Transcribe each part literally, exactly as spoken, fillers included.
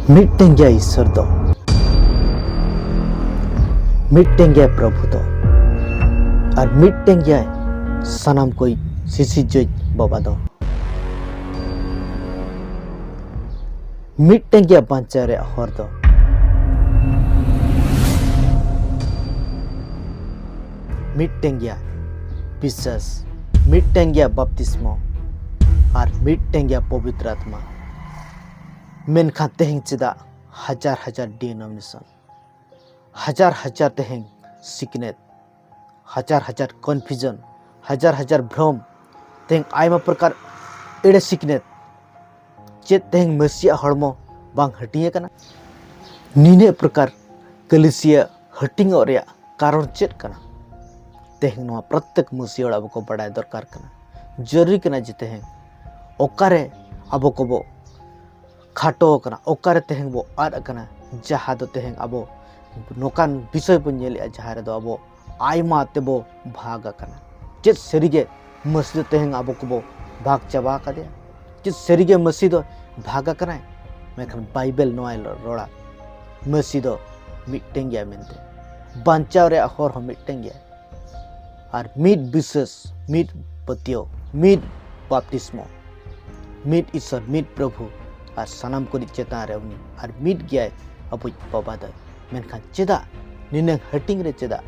ᱢᱤᱫᱴᱮᱱ ᱜᱮᱭᱟ ᱤᱥᱥᱚᱨ ᱫᱚ, ᱢᱤᱫᱴᱮᱱ ᱜᱮᱭᱟ ᱯᱨᱚᱵᱷᱩ ᱫᱚ, ᱟᱨ ᱢᱤᱫᱴᱮᱱ ᱜᱮᱭᱟᱭ ᱥᱟᱱᱟᱢ ᱠᱚᱭᱤᱡ ᱥᱤᱥᱤᱨᱡᱟᱹᱣᱤᱡ ᱵᱟᱵᱟ ᱫᱚ᱾ ᱢᱤᱫᱴᱮᱱ ᱜᱮᱭᱟ ᱵᱟᱧᱪᱟᱣ ᱨᱮᱭᱟᱜ ᱦᱚᱨ ᱫᱚ, ᱢᱤᱫᱴᱮᱱ ᱜᱮᱭᱟ ᱵᱤᱥᱥᱟᱥ, ᱢᱤᱫᱴᱮᱱ ᱜᱮᱭᱟ ᱵᱟᱯᱛᱤᱥᱢᱚ, ᱟᱨ ᱢᱤᱫᱴᱮᱱ ᱜᱮᱭᱟ ᱯᱚᱵᱤᱛᱨ ᱟᱛᱢᱟ᱾ ᱢᱮᱱᱠᱷᱟᱱ ᱛᱮᱦᱮᱧ ᱪᱮᱫᱟᱜ ᱦᱟᱡᱟᱨ ᱦᱟᱡᱟᱨ ᱰᱤᱱᱚᱢᱤᱱᱮᱥᱚᱱ, ᱦᱟᱡᱟᱨ ᱦᱟᱡᱟᱨ ᱛᱮᱦᱮᱧ ᱥᱤᱠᱷᱱᱟᱹᱛ, ᱦᱟᱡᱟᱨ ᱦᱟᱡᱟᱨ ᱠᱚᱱᱯᱷᱤᱭᱩᱡᱚᱱ, ᱦᱟᱡᱟᱨ ᱦᱟᱡᱟᱨ ᱵᱷᱨᱚᱢ, ᱛᱮᱦᱮᱧ ᱟᱭᱢᱟ ᱯᱨᱚᱠᱟᱨ ᱮᱲᱮ ᱥᱤᱠᱷᱱᱟᱹᱛ? ᱪᱮᱫ ᱛᱮᱦᱮᱧ ᱢᱟᱹᱥᱤᱭᱟᱜ ᱦᱚᱲᱢᱚ ᱵᱟᱝ ᱦᱟᱹᱴᱤᱧ ᱟᱠᱟᱱᱟ? ᱱᱤᱱᱟᱹᱜ ᱯᱨᱚᱠᱟᱨ ᱠᱟᱹᱞᱤᱥᱤᱭᱟᱹ ᱦᱟᱹᱴᱤᱧᱚᱜ ᱨᱮᱭᱟᱜ ᱠᱟᱨᱚᱱ ᱪᱮᱫ ᱠᱟᱱᱟ? ᱛᱮᱦᱮᱧ ᱱᱚᱣᱟ ᱯᱨᱚᱛᱛᱮᱠ ᱢᱟᱹᱥᱤ ᱦᱚᱲ ᱟᱵᱚ ᱠᱚ ᱵᱟᱰᱟᱭ ᱫᱚᱨᱠᱟᱨ ᱠᱟᱱᱟ᱾ ᱡᱟᱹᱨᱩᱨᱤ ᱠᱟᱱᱟ ᱡᱮ ᱛᱮᱦᱮᱧ ᱚᱠᱟᱨᱮ ᱟᱵᱚ ᱠᱚᱵᱚ ᱠᱷᱟᱴᱚ ᱟᱠᱟᱱᱟ, ᱚᱠᱟᱨᱮ ᱛᱮᱦᱮᱧ ᱵᱚ ᱟᱫ ᱟᱠᱟᱱᱟ, ᱡᱟᱦᱟᱸ ᱫᱚ ᱛᱮᱦᱮᱧ ᱟᱵᱚ ᱱᱚᱝᱠᱟᱱ ᱵᱤᱥᱚᱭ ᱵᱚᱱ ᱧᱮᱞᱮᱜᱼᱟ, ᱡᱟᱦᱟᱸ ᱨᱮᱫᱚ ᱟᱵᱚ ᱟᱭᱢᱟ ᱛᱮᱵᱚ ᱵᱷᱟᱜᱽ ᱟᱠᱟᱱᱟ᱾ ᱪᱮᱫ ᱥᱟᱹᱨᱤᱜᱮ ᱢᱟᱹᱥᱤ ᱫᱚ ᱛᱮᱦᱮᱧ ᱟᱵᱚ ᱠᱚᱵᱚ ᱵᱷᱟᱜᱽ ᱪᱟᱵᱟ ᱟᱠᱟᱫᱮᱭᱟ? ᱪᱮᱫ ᱥᱟᱹᱨᱤᱜᱮ ᱢᱟᱹᱥᱤ ᱫᱚ ᱵᱷᱟᱜᱽ ᱟᱠᱟᱱᱟᱭ? ᱢᱮᱱᱠᱷᱟᱱ ᱵᱟᱭᱵᱮᱞ ᱱᱚᱣᱟᱭ ᱨᱚᱲᱟ, ᱢᱟᱹᱥᱤ ᱫᱚ ᱢᱤᱫᱴᱮᱱ ᱜᱮᱭᱟ ᱢᱮᱱᱛᱮ, ᱵᱟᱧᱪᱟᱣ ᱨᱮᱭᱟᱜ ᱦᱚᱨ ᱦᱚᱸ ᱢᱤᱫᱴᱮᱱ ᱜᱮᱭᱟ᱾ ᱟᱨ ᱢᱤᱫ ᱵᱤᱥᱥᱟᱹᱥ, ᱢᱤᱫ ᱯᱟᱹᱛᱭᱟᱹᱣ, ᱢᱤᱫ ᱵᱟᱯᱛᱤᱥᱢᱚ, ᱢᱤᱫ ᱤᱥᱥᱚᱨ, ᱢᱤᱫ ᱯᱨᱚᱵᱷᱩ, ᱟᱨ ᱥᱟᱱᱟᱢ ᱠᱚᱨᱮ ᱪᱮᱛᱟᱱ ᱨᱮ ᱩᱱᱤ ᱟᱨ ᱢᱤᱫ ᱜᱮᱭᱟᱭ ᱟᱵᱚᱭᱤᱡ ᱵᱟᱵᱟ ᱫᱚ᱾ ᱢᱮᱱᱠᱷᱟᱱ ᱪᱮᱫᱟᱜ ᱱᱤᱱᱟᱹᱜ ᱦᱟᱹᱴᱤᱧ ᱨᱮ, ᱪᱮᱫᱟᱜ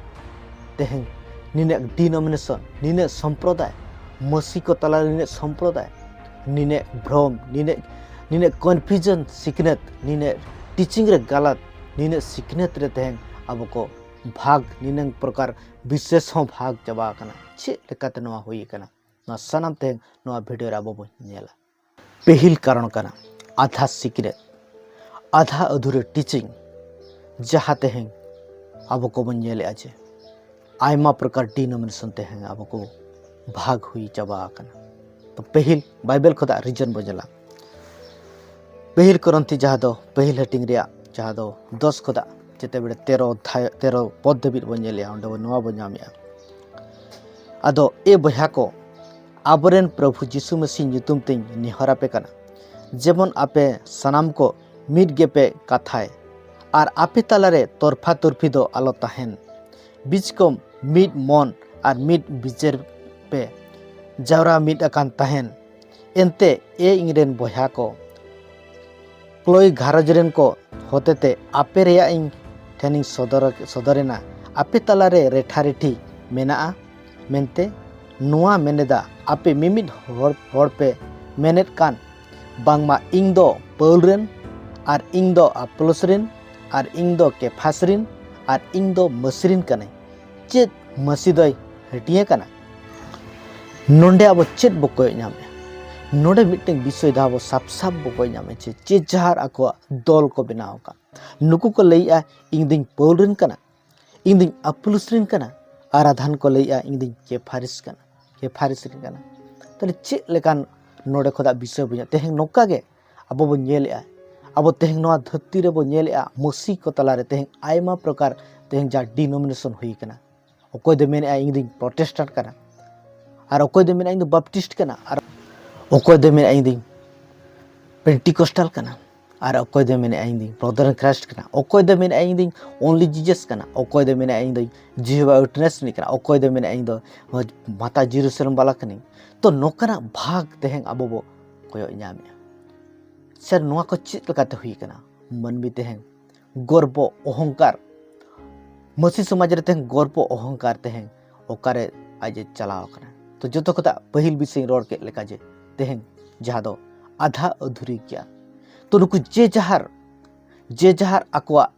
ᱛᱮᱦᱮᱧ ᱱᱤᱱᱟᱹᱜ ᱰᱤᱱᱚᱢᱤᱱᱮᱥᱚᱱ, ᱱᱤᱱᱟᱹᱜ ᱥᱚᱢᱯᱨᱚᱫᱟᱭ, ᱢᱟᱹᱥᱤ ᱠᱚ ᱛᱟᱞᱟᱨᱮ ᱱᱤᱱᱟᱹᱜ ᱥᱚᱢᱯᱨᱚᱫᱟᱭ, ᱱᱤᱱᱟᱹᱜ ᱵᱷᱨᱚᱢ, ᱱᱤᱱᱟᱹᱜ ᱱᱤᱱᱟᱹᱜ ᱠᱚᱱᱯᱷᱤᱭᱩᱡᱚᱱ ᱥᱤᱠᱷᱱᱟᱹᱛ, ᱱᱤᱱᱟᱹᱜ ᱴᱤᱪᱤᱝ ᱨᱮ ᱜᱟᱞᱟᱛ, ᱱᱤᱱᱟᱹᱜ ᱥᱤᱠᱷᱱᱟᱹᱛ ᱨᱮ ᱛᱮᱦᱮᱧ ᱟᱵᱚ ᱠᱚ ᱵᱷᱟᱜᱽ, ᱱᱤᱱᱟᱹᱝ ᱯᱨᱚᱠᱟᱨ ᱵᱤᱥᱥᱟᱹᱥ ᱦᱚᱸ ᱵᱷᱟᱜᱽ ᱪᱟᱵᱟ ᱟᱠᱟᱱᱟ᱾ ᱪᱮᱫ ᱞᱮᱠᱟᱛᱮ ᱱᱚᱣᱟ ᱦᱩᱭ ᱟᱠᱟᱱᱟ? ᱱᱚᱣᱟ ᱥᱟᱱᱟᱢ ᱛᱮᱦᱮᱧ ᱱᱚᱣᱟ ᱵᱷᱤᱰᱤᱭᱳ ᱨᱮ ᱟᱵᱚ ᱵᱚᱱ ᱧᱮᱞᱟ᱾ ᱯᱟᱹᱦᱤᱞ ᱠᱟᱨᱚᱱ ᱠᱟᱱᱟ ᱟᱫᱷᱟ ᱥᱤᱠᱷᱱᱟᱹᱛ, ᱟᱫᱷᱟ ᱟᱫᱷᱩᱨᱟᱹ ᱴᱤᱪᱤᱝ, ᱡᱟᱦᱟᱸ ᱛᱮᱦᱮᱧ ᱟᱵᱚ ᱠᱚᱵᱚᱱ ᱧᱮᱞᱮᱜᱼᱟ ᱡᱮ ᱟᱭᱢᱟ ᱯᱨᱚᱠᱟᱨ ᱰᱤᱱᱚᱢᱤᱱᱮᱥᱚᱱ ᱛᱮᱦᱮᱧ ᱟᱵᱚ ᱠᱚ ᱵᱷᱟᱜᱽ ᱦᱩᱭ ᱪᱟᱵᱟ ᱟᱠᱟᱱᱟ᱾ ᱛᱚ ᱯᱟᱹᱦᱤᱞ ᱵᱟᱭᱵᱮᱞ ᱠᱷᱚᱱᱟᱜ ᱨᱤᱡᱚᱱ ᱵᱚᱱ ᱧᱮᱞᱟ᱾ ᱯᱟᱹᱦᱤᱞ ᱠᱚᱨᱚᱱᱛᱷᱤ ᱡᱟᱦᱟᱸ ᱫᱚ ᱯᱟᱹᱦᱤᱞ ᱦᱟᱹᱴᱤᱧ ᱨᱮᱭᱟᱜ ᱡᱟᱦᱟᱸ ᱫᱚ ᱫᱚᱥ ᱠᱷᱚᱱᱟᱜ ᱡᱮᱛᱮ ᱵᱮᱲᱮ ᱛᱮᱨᱚ ᱚᱫᱷᱟᱭ, ᱛᱮᱨᱚ ᱯᱚᱫ ᱫᱷᱟᱹᱵᱤᱡ ᱵᱚᱱ ᱧᱮᱞᱮᱜᱼᱟ, ᱚᱸᱰᱮ ᱵᱚᱱ ᱱᱚᱣᱟ ᱵᱚᱱ ᱧᱟᱢᱮᱜᱼᱟ, ᱟᱫᱚ ᱮ ᱵᱚᱭᱦᱟ ᱠᱚ, ᱟᱵᱚᱨᱮᱱ ᱯᱨᱚᱵᱷᱩ ᱡᱤᱥᱩ ᱢᱟᱹᱥᱤ ᱧᱩᱛᱩᱢ ᱛᱮᱧ ᱱᱮᱦᱚᱨ ᱟᱯᱮ ᱠᱟᱱᱟ, ᱡᱮᱢᱚᱱ ᱟᱯᱮ ᱥᱟᱱᱟᱢ ᱠᱚ ᱢᱤᱫ ᱜᱮᱯᱮ ᱠᱟᱛᱷᱟᱭ, ᱟᱨ ᱟᱯᱮ ᱛᱟᱞᱟᱨᱮ ᱛᱚᱨᱯᱷᱟ ᱛᱚᱨᱯᱷᱤ ᱫᱚ ᱟᱞᱚ ᱛᱟᱦᱮᱱ᱾ ᱵᱤᱪᱠᱚᱢ ᱢᱤᱫ ᱢᱚᱱ ᱟᱨ ᱢᱤᱫ ᱵᱤᱪᱟᱹᱨ ᱯᱮ ᱡᱟᱣᱨᱟ ᱢᱤᱫ ᱟᱠᱟᱱ ᱛᱟᱦᱮᱱ᱾ ᱮᱱᱛᱮ ᱮ ᱤᱧᱨᱮᱱ ᱵᱚᱭᱦᱟ ᱠᱚ, ᱠᱞᱳᱭ ᱜᱷᱟᱨᱚᱸᱡᱽ ᱨᱮᱱ ᱠᱚ ᱦᱚᱛᱮᱛᱮ ᱟᱯᱮ ᱨᱮᱭᱟᱜ ᱤᱧ ᱴᱷᱮᱱᱤᱧ ᱥᱚᱫᱚᱨ, ᱥᱚᱫᱚᱨᱮᱱᱟ᱾ ᱟᱯᱮ ᱛᱟᱞᱟᱨᱮ ᱨᱮᱴᱷᱟ ᱨᱮᱴᱷᱤ ᱢᱮᱱᱟᱜᱼᱟ ᱢᱮᱱᱛᱮ ᱱᱚᱣᱟ ᱢᱮᱱᱮᱫᱟ, ᱟᱯᱮ ᱢᱤᱢᱤᱫ ᱦᱚᱲ, ᱦᱚᱲ ᱯᱮ ᱢᱮᱱᱮᱫ ᱠᱟᱱ ᱵᱟᱝᱢᱟ ᱤᱧ ᱫᱚ ᱯᱟᱹᱣᱞ ᱨᱮᱱ, ᱟᱨ ᱤᱧ ᱫᱚ ᱟᱯᱳᱞᱳᱥ ᱨᱮᱱ, ᱟᱨ ᱤᱧ ᱫᱚ ᱠᱮᱯᱷᱟᱥ ᱨᱮᱱ, ᱟᱨ ᱤᱧ ᱫᱚ ᱢᱟᱹᱥᱤ ᱨᱮᱱ ᱠᱟᱹᱱᱟᱹᱧ᱾ ᱪᱮᱫ ᱢᱟᱹᱥᱤ ᱫᱚᱭ ᱦᱟᱹᱴᱤᱧ ᱠᱟᱱᱟ? ᱱᱚᱰᱮ ᱟᱵᱚ ᱪᱮᱫ ᱵᱚ ᱠᱚᱭᱚᱜ ᱧᱟᱢᱮᱜᱼᱟ? ᱱᱚᱰᱮ ᱢᱤᱫᱴᱮᱱ ᱵᱤᱥᱚᱭ ᱫᱚ ᱟᱵᱚ ᱥᱟᱯ ᱥᱟᱯ ᱵᱚ ᱠᱚᱭᱚᱜ ᱧᱟᱢᱮᱜᱼᱟ ᱡᱮ ᱡᱮ ᱡᱟᱦᱟᱨ ᱟᱠᱚᱣᱟᱜ ᱫᱚᱞ ᱠᱚ ᱵᱮᱱᱟᱣ ᱟᱠᱟᱫ᱾ ᱱᱩᱠᱩ ᱠᱚ ᱞᱟᱹᱭᱮᱜᱼᱟ, "ᱤᱧ ᱫᱩᱧ ᱯᱟᱹᱣᱞ ᱨᱮᱱ ᱠᱟᱱᱟ, ᱤᱧ ᱫᱩᱧ ᱟᱯᱳᱞᱳᱥ ᱨᱮᱱ ᱠᱟᱱᱟ", ᱟᱨ ᱟᱫᱷᱟᱱ ᱠᱚ ᱞᱟᱹᱭᱮᱜᱼᱟ, "ᱤᱧ ᱫᱩᱧ ᱠᱮᱯᱷᱟᱨᱤᱥ ᱠᱟᱱᱟ, ᱠᱮᱯᱷᱟᱨᱤᱥ ᱨᱮᱱ ᱠᱟᱱᱟ᱾" ᱛᱟᱦᱞᱮ ᱪᱮᱫ ᱞᱮᱠᱟᱱ ᱱᱚᱰᱮ ᱠᱷᱚᱱᱟᱜ ᱵᱤᱥᱚᱭ ᱵᱚ ᱧᱟᱢᱟ? ᱛᱮᱦᱮᱧ ᱱᱚᱝᱠᱟ ᱜᱮ ᱟᱵᱚ ᱵᱚᱱ ᱧᱮᱞᱮᱜᱼᱟ, ᱟᱵᱚ ᱛᱮᱦᱮᱧ ᱱᱚᱣᱟ ᱫᱷᱟᱹᱨᱛᱤ ᱨᱮᱵᱚ ᱧᱮᱞᱮᱜᱼᱟ, ᱢᱟᱹᱥᱤ ᱠᱚ ᱛᱟᱞᱟᱨᱮ ᱛᱮᱦᱮᱧ ᱟᱭᱢᱟ ᱯᱨᱚᱠᱟᱨ ᱛᱮᱦᱮᱧ ᱡᱟ denomination ᱦᱩᱭ ᱠᱟᱱᱟ᱾ ᱚᱠᱚᱭ ᱫᱚ ᱢᱮᱱᱮᱜᱼᱟ, "ᱤᱧ ᱫᱩᱧ ᱯᱨᱚᱴᱮᱥᱴᱟᱱᱴ ᱠᱟᱱᱟ", ᱟᱨ ᱚᱠᱚᱭ ᱫᱚ ᱢᱮᱱᱮᱜᱼᱟ, "ᱤᱧ ᱫᱚ ᱵᱟᱯᱴᱤᱥᱴ ᱠᱟᱱᱟ", ᱟᱨ ᱚᱠᱚᱭ ᱫᱚ ᱢᱮᱱᱮᱜᱼᱟ, "ᱤᱧ ᱫᱩᱧ ᱯᱮᱱᱴᱤᱠᱚᱥᱴᱟᱞ ᱠᱟᱱᱟ", ᱟᱨ ᱚᱠᱚᱭ ᱫᱚ ᱢᱮᱱᱮᱜᱼᱟ, "ᱤᱧ ᱫᱩᱧ ᱵᱨᱚᱫᱟᱨ ᱤᱱ ᱠᱨᱟᱭᱤᱥᱴ ᱠᱟᱱᱟ", ᱚᱠᱚᱭ ᱫᱚ ᱢᱮᱱᱮᱜᱼᱟ, "ᱤᱧ ᱫᱩᱧ ᱚᱱᱞᱤ ᱡᱤᱡᱟᱥ ᱠᱟᱱᱟ", ᱚᱠᱚᱭ ᱫᱚ ᱢᱮᱱᱮᱜᱼᱟ, "ᱤᱧ ᱫᱩᱧ ᱡᱤᱦᱳᱵᱟ ᱣᱤᱴᱱᱮᱥ ᱨᱤᱱᱤᱡ ᱠᱟᱱᱟ", ᱚᱠᱚᱭ ᱫᱚ ᱢᱮᱱᱮᱜᱼᱟ, "ᱤᱧ ᱫᱚ ᱢᱟᱛᱟ ᱡᱮᱨᱩᱥᱟᱞᱮᱢ ᱵᱟᱞᱟ ᱠᱟᱹᱱᱟᱹᱧ᱾" ᱛᱚ ᱱᱚᱝᱠᱟᱱᱟᱜ ᱵᱷᱟᱜᱽ ᱛᱮᱦᱮᱧ ᱟᱵᱚ ᱵᱚ ᱠᱚᱭᱚᱜ ᱧᱟᱢᱮᱜᱼᱟ᱾ ᱥᱮ ᱱᱚᱣᱟ ᱠᱚ ᱪᱮᱫ ᱞᱮᱠᱟᱛᱮ ᱦᱩᱭ ᱠᱟᱱᱟ? ᱢᱟᱹᱱᱢᱤ ᱛᱮᱦᱮᱧ ᱜᱚᱨᱵᱚ ᱚᱦᱚᱝᱠᱟᱨ, ᱢᱟᱹᱥᱤ ᱥᱚᱢᱟᱡᱽ ᱨᱮ ᱛᱮᱦᱮᱧ ᱜᱚᱨᱵᱚ ᱚᱦᱚᱝᱠᱟᱨ ᱛᱮᱦᱮᱧ ᱚᱠᱟᱨᱮ ᱟᱡ ᱮ ᱪᱟᱞᱟᱣ ᱠᱟᱱᱟ? ᱛᱚ ᱡᱚᱛᱚ ᱠᱷᱚᱱᱟᱜ ᱯᱟᱹᱦᱤᱞ ᱵᱤᱥᱚᱭ ᱤᱧ ᱨᱚᱲ ᱠᱮᱫ ᱞᱮᱠᱟ ᱡᱮ ᱛᱮᱦᱮᱧ ᱡᱟᱦᱟᱸ ᱫᱚ ᱟᱫᱷᱟ ᱟᱹᱫᱷᱩᱨᱤ ᱜᱮᱭᱟ᱾ ᱛᱚ ᱱᱩᱠᱩ ᱡᱮ ᱡᱟᱦᱟᱨ, ᱡᱮ ᱡᱟᱦᱟᱨ ᱟᱠᱚᱣᱟᱜ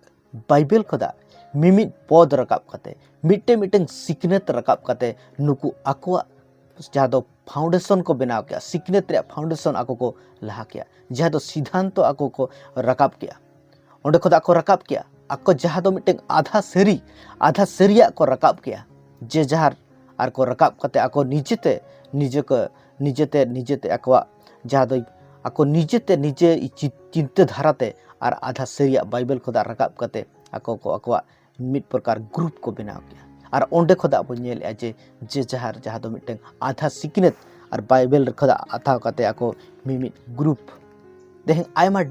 ᱵᱟᱭᱵᱮᱞ ᱠᱷᱚᱱᱟᱜ ᱢᱤᱢᱤᱫ ᱯᱚᱫ ᱨᱟᱠᱟᱵ ᱠᱟᱛᱮ, ᱢᱤᱫᱴᱮᱱ ᱢᱤᱫᱴᱮᱱ ᱥᱤᱠᱷᱱᱟᱹᱛ ᱨᱟᱠᱟᱵ ᱠᱟᱛᱮ ᱱᱩᱠᱩ ᱟᱠᱚᱣᱟᱜ ᱡᱟᱦᱟᱸ ᱫᱚ ᱯᱷᱟᱣᱩᱱᱰᱮᱥᱚᱱ ᱠᱚ ᱵᱮᱱᱟᱣ ᱠᱮᱜᱼᱟ, ᱥᱤᱠᱷᱱᱟᱹᱛ ᱨᱮᱭᱟᱜ ᱯᱷᱟᱣᱩᱱᱰᱮᱥᱚᱱ ᱟᱠᱚ ᱠᱚ ᱞᱟᱦᱟ ᱠᱮᱜᱼᱟ, ᱡᱟᱦᱟᱸ ᱫᱚ ᱥᱤᱫᱷᱟᱱᱛᱚ ᱟᱠᱚ ᱠᱚ ᱨᱟᱠᱟᱵ ᱠᱮᱜᱼᱟ᱾ ᱚᱸᱰᱮ ᱠᱷᱚᱱᱟᱜ ᱠᱚ ᱨᱟᱠᱟᱵ ᱠᱮᱜᱼᱟ, ᱟᱠᱚ ᱡᱟᱦᱟᱸ ᱫᱚ ᱢᱤᱫᱴᱮᱱ ᱟᱫᱷᱟ ᱥᱟᱹᱨᱤ, ᱟᱫᱷᱟ ᱥᱟᱹᱨᱤᱭᱟᱜ ᱠᱚ ᱨᱟᱠᱟᱵ ᱠᱮᱜᱼᱟ, ᱡᱮ ᱡᱟᱦᱟᱨ ᱟᱨ ᱠᱚ ᱨᱟᱠᱟᱵ ᱠᱟᱛᱮ ᱟᱠᱚ ᱱᱤᱡᱮᱛᱮ, ᱱᱤᱡᱮ ᱠᱚ, ᱱᱤᱡᱮᱛᱮ, ᱱᱤᱡᱮᱛᱮ ᱟᱠᱚᱣᱟᱜ ᱡᱟᱦᱟᱸ ᱫᱚ ᱟᱠᱚ ᱱᱤᱡᱮᱛᱮ, ᱱᱤᱡᱮ ᱪᱤ-, ᱪᱤᱱᱛᱟᱹ ᱫᱷᱟᱨᱟᱛᱮ ᱟᱨ ᱟᱫᱷᱟ ᱥᱟᱹᱨᱤᱭᱟᱜ ᱵᱟᱭᱵᱮᱞ ᱠᱷᱚᱱᱟᱜ ᱨᱟᱠᱟᱵ ᱠᱟᱛᱮ ᱟᱠᱚ ᱠᱚ ᱟᱠᱚᱣᱟᱜ ᱢᱤᱫ ᱯᱨᱚᱠᱟᱨ ᱜᱨᱩᱯ ᱠᱚ ᱵᱮᱱᱟᱣ ᱠᱮᱜᱼᱟ᱾ ᱟᱨ ᱚᱸᱰᱮ ᱠᱷᱚᱱᱟᱜ ᱵᱚᱱ ᱧᱮᱞᱮᱜᱼᱟ ᱡᱮ, ᱡᱮ ᱡᱟᱦᱟᱨ ᱡᱟᱦᱟᱸ ᱫᱚ ᱢᱤᱫᱴᱮᱱ ᱟᱫᱷᱟ ᱥᱤᱠᱷᱱᱟᱹᱛ ᱟᱨ ᱵᱟᱭᱵᱮᱞ ᱠᱷᱚᱱᱟᱜ ᱦᱟᱛᱟᱣ ᱠᱟᱛᱮ ᱟᱠᱚ ᱢᱤᱢᱤᱫ ᱜᱨᱩᱯ ᱛᱮᱦᱮᱧ ᱟᱭᱢᱟ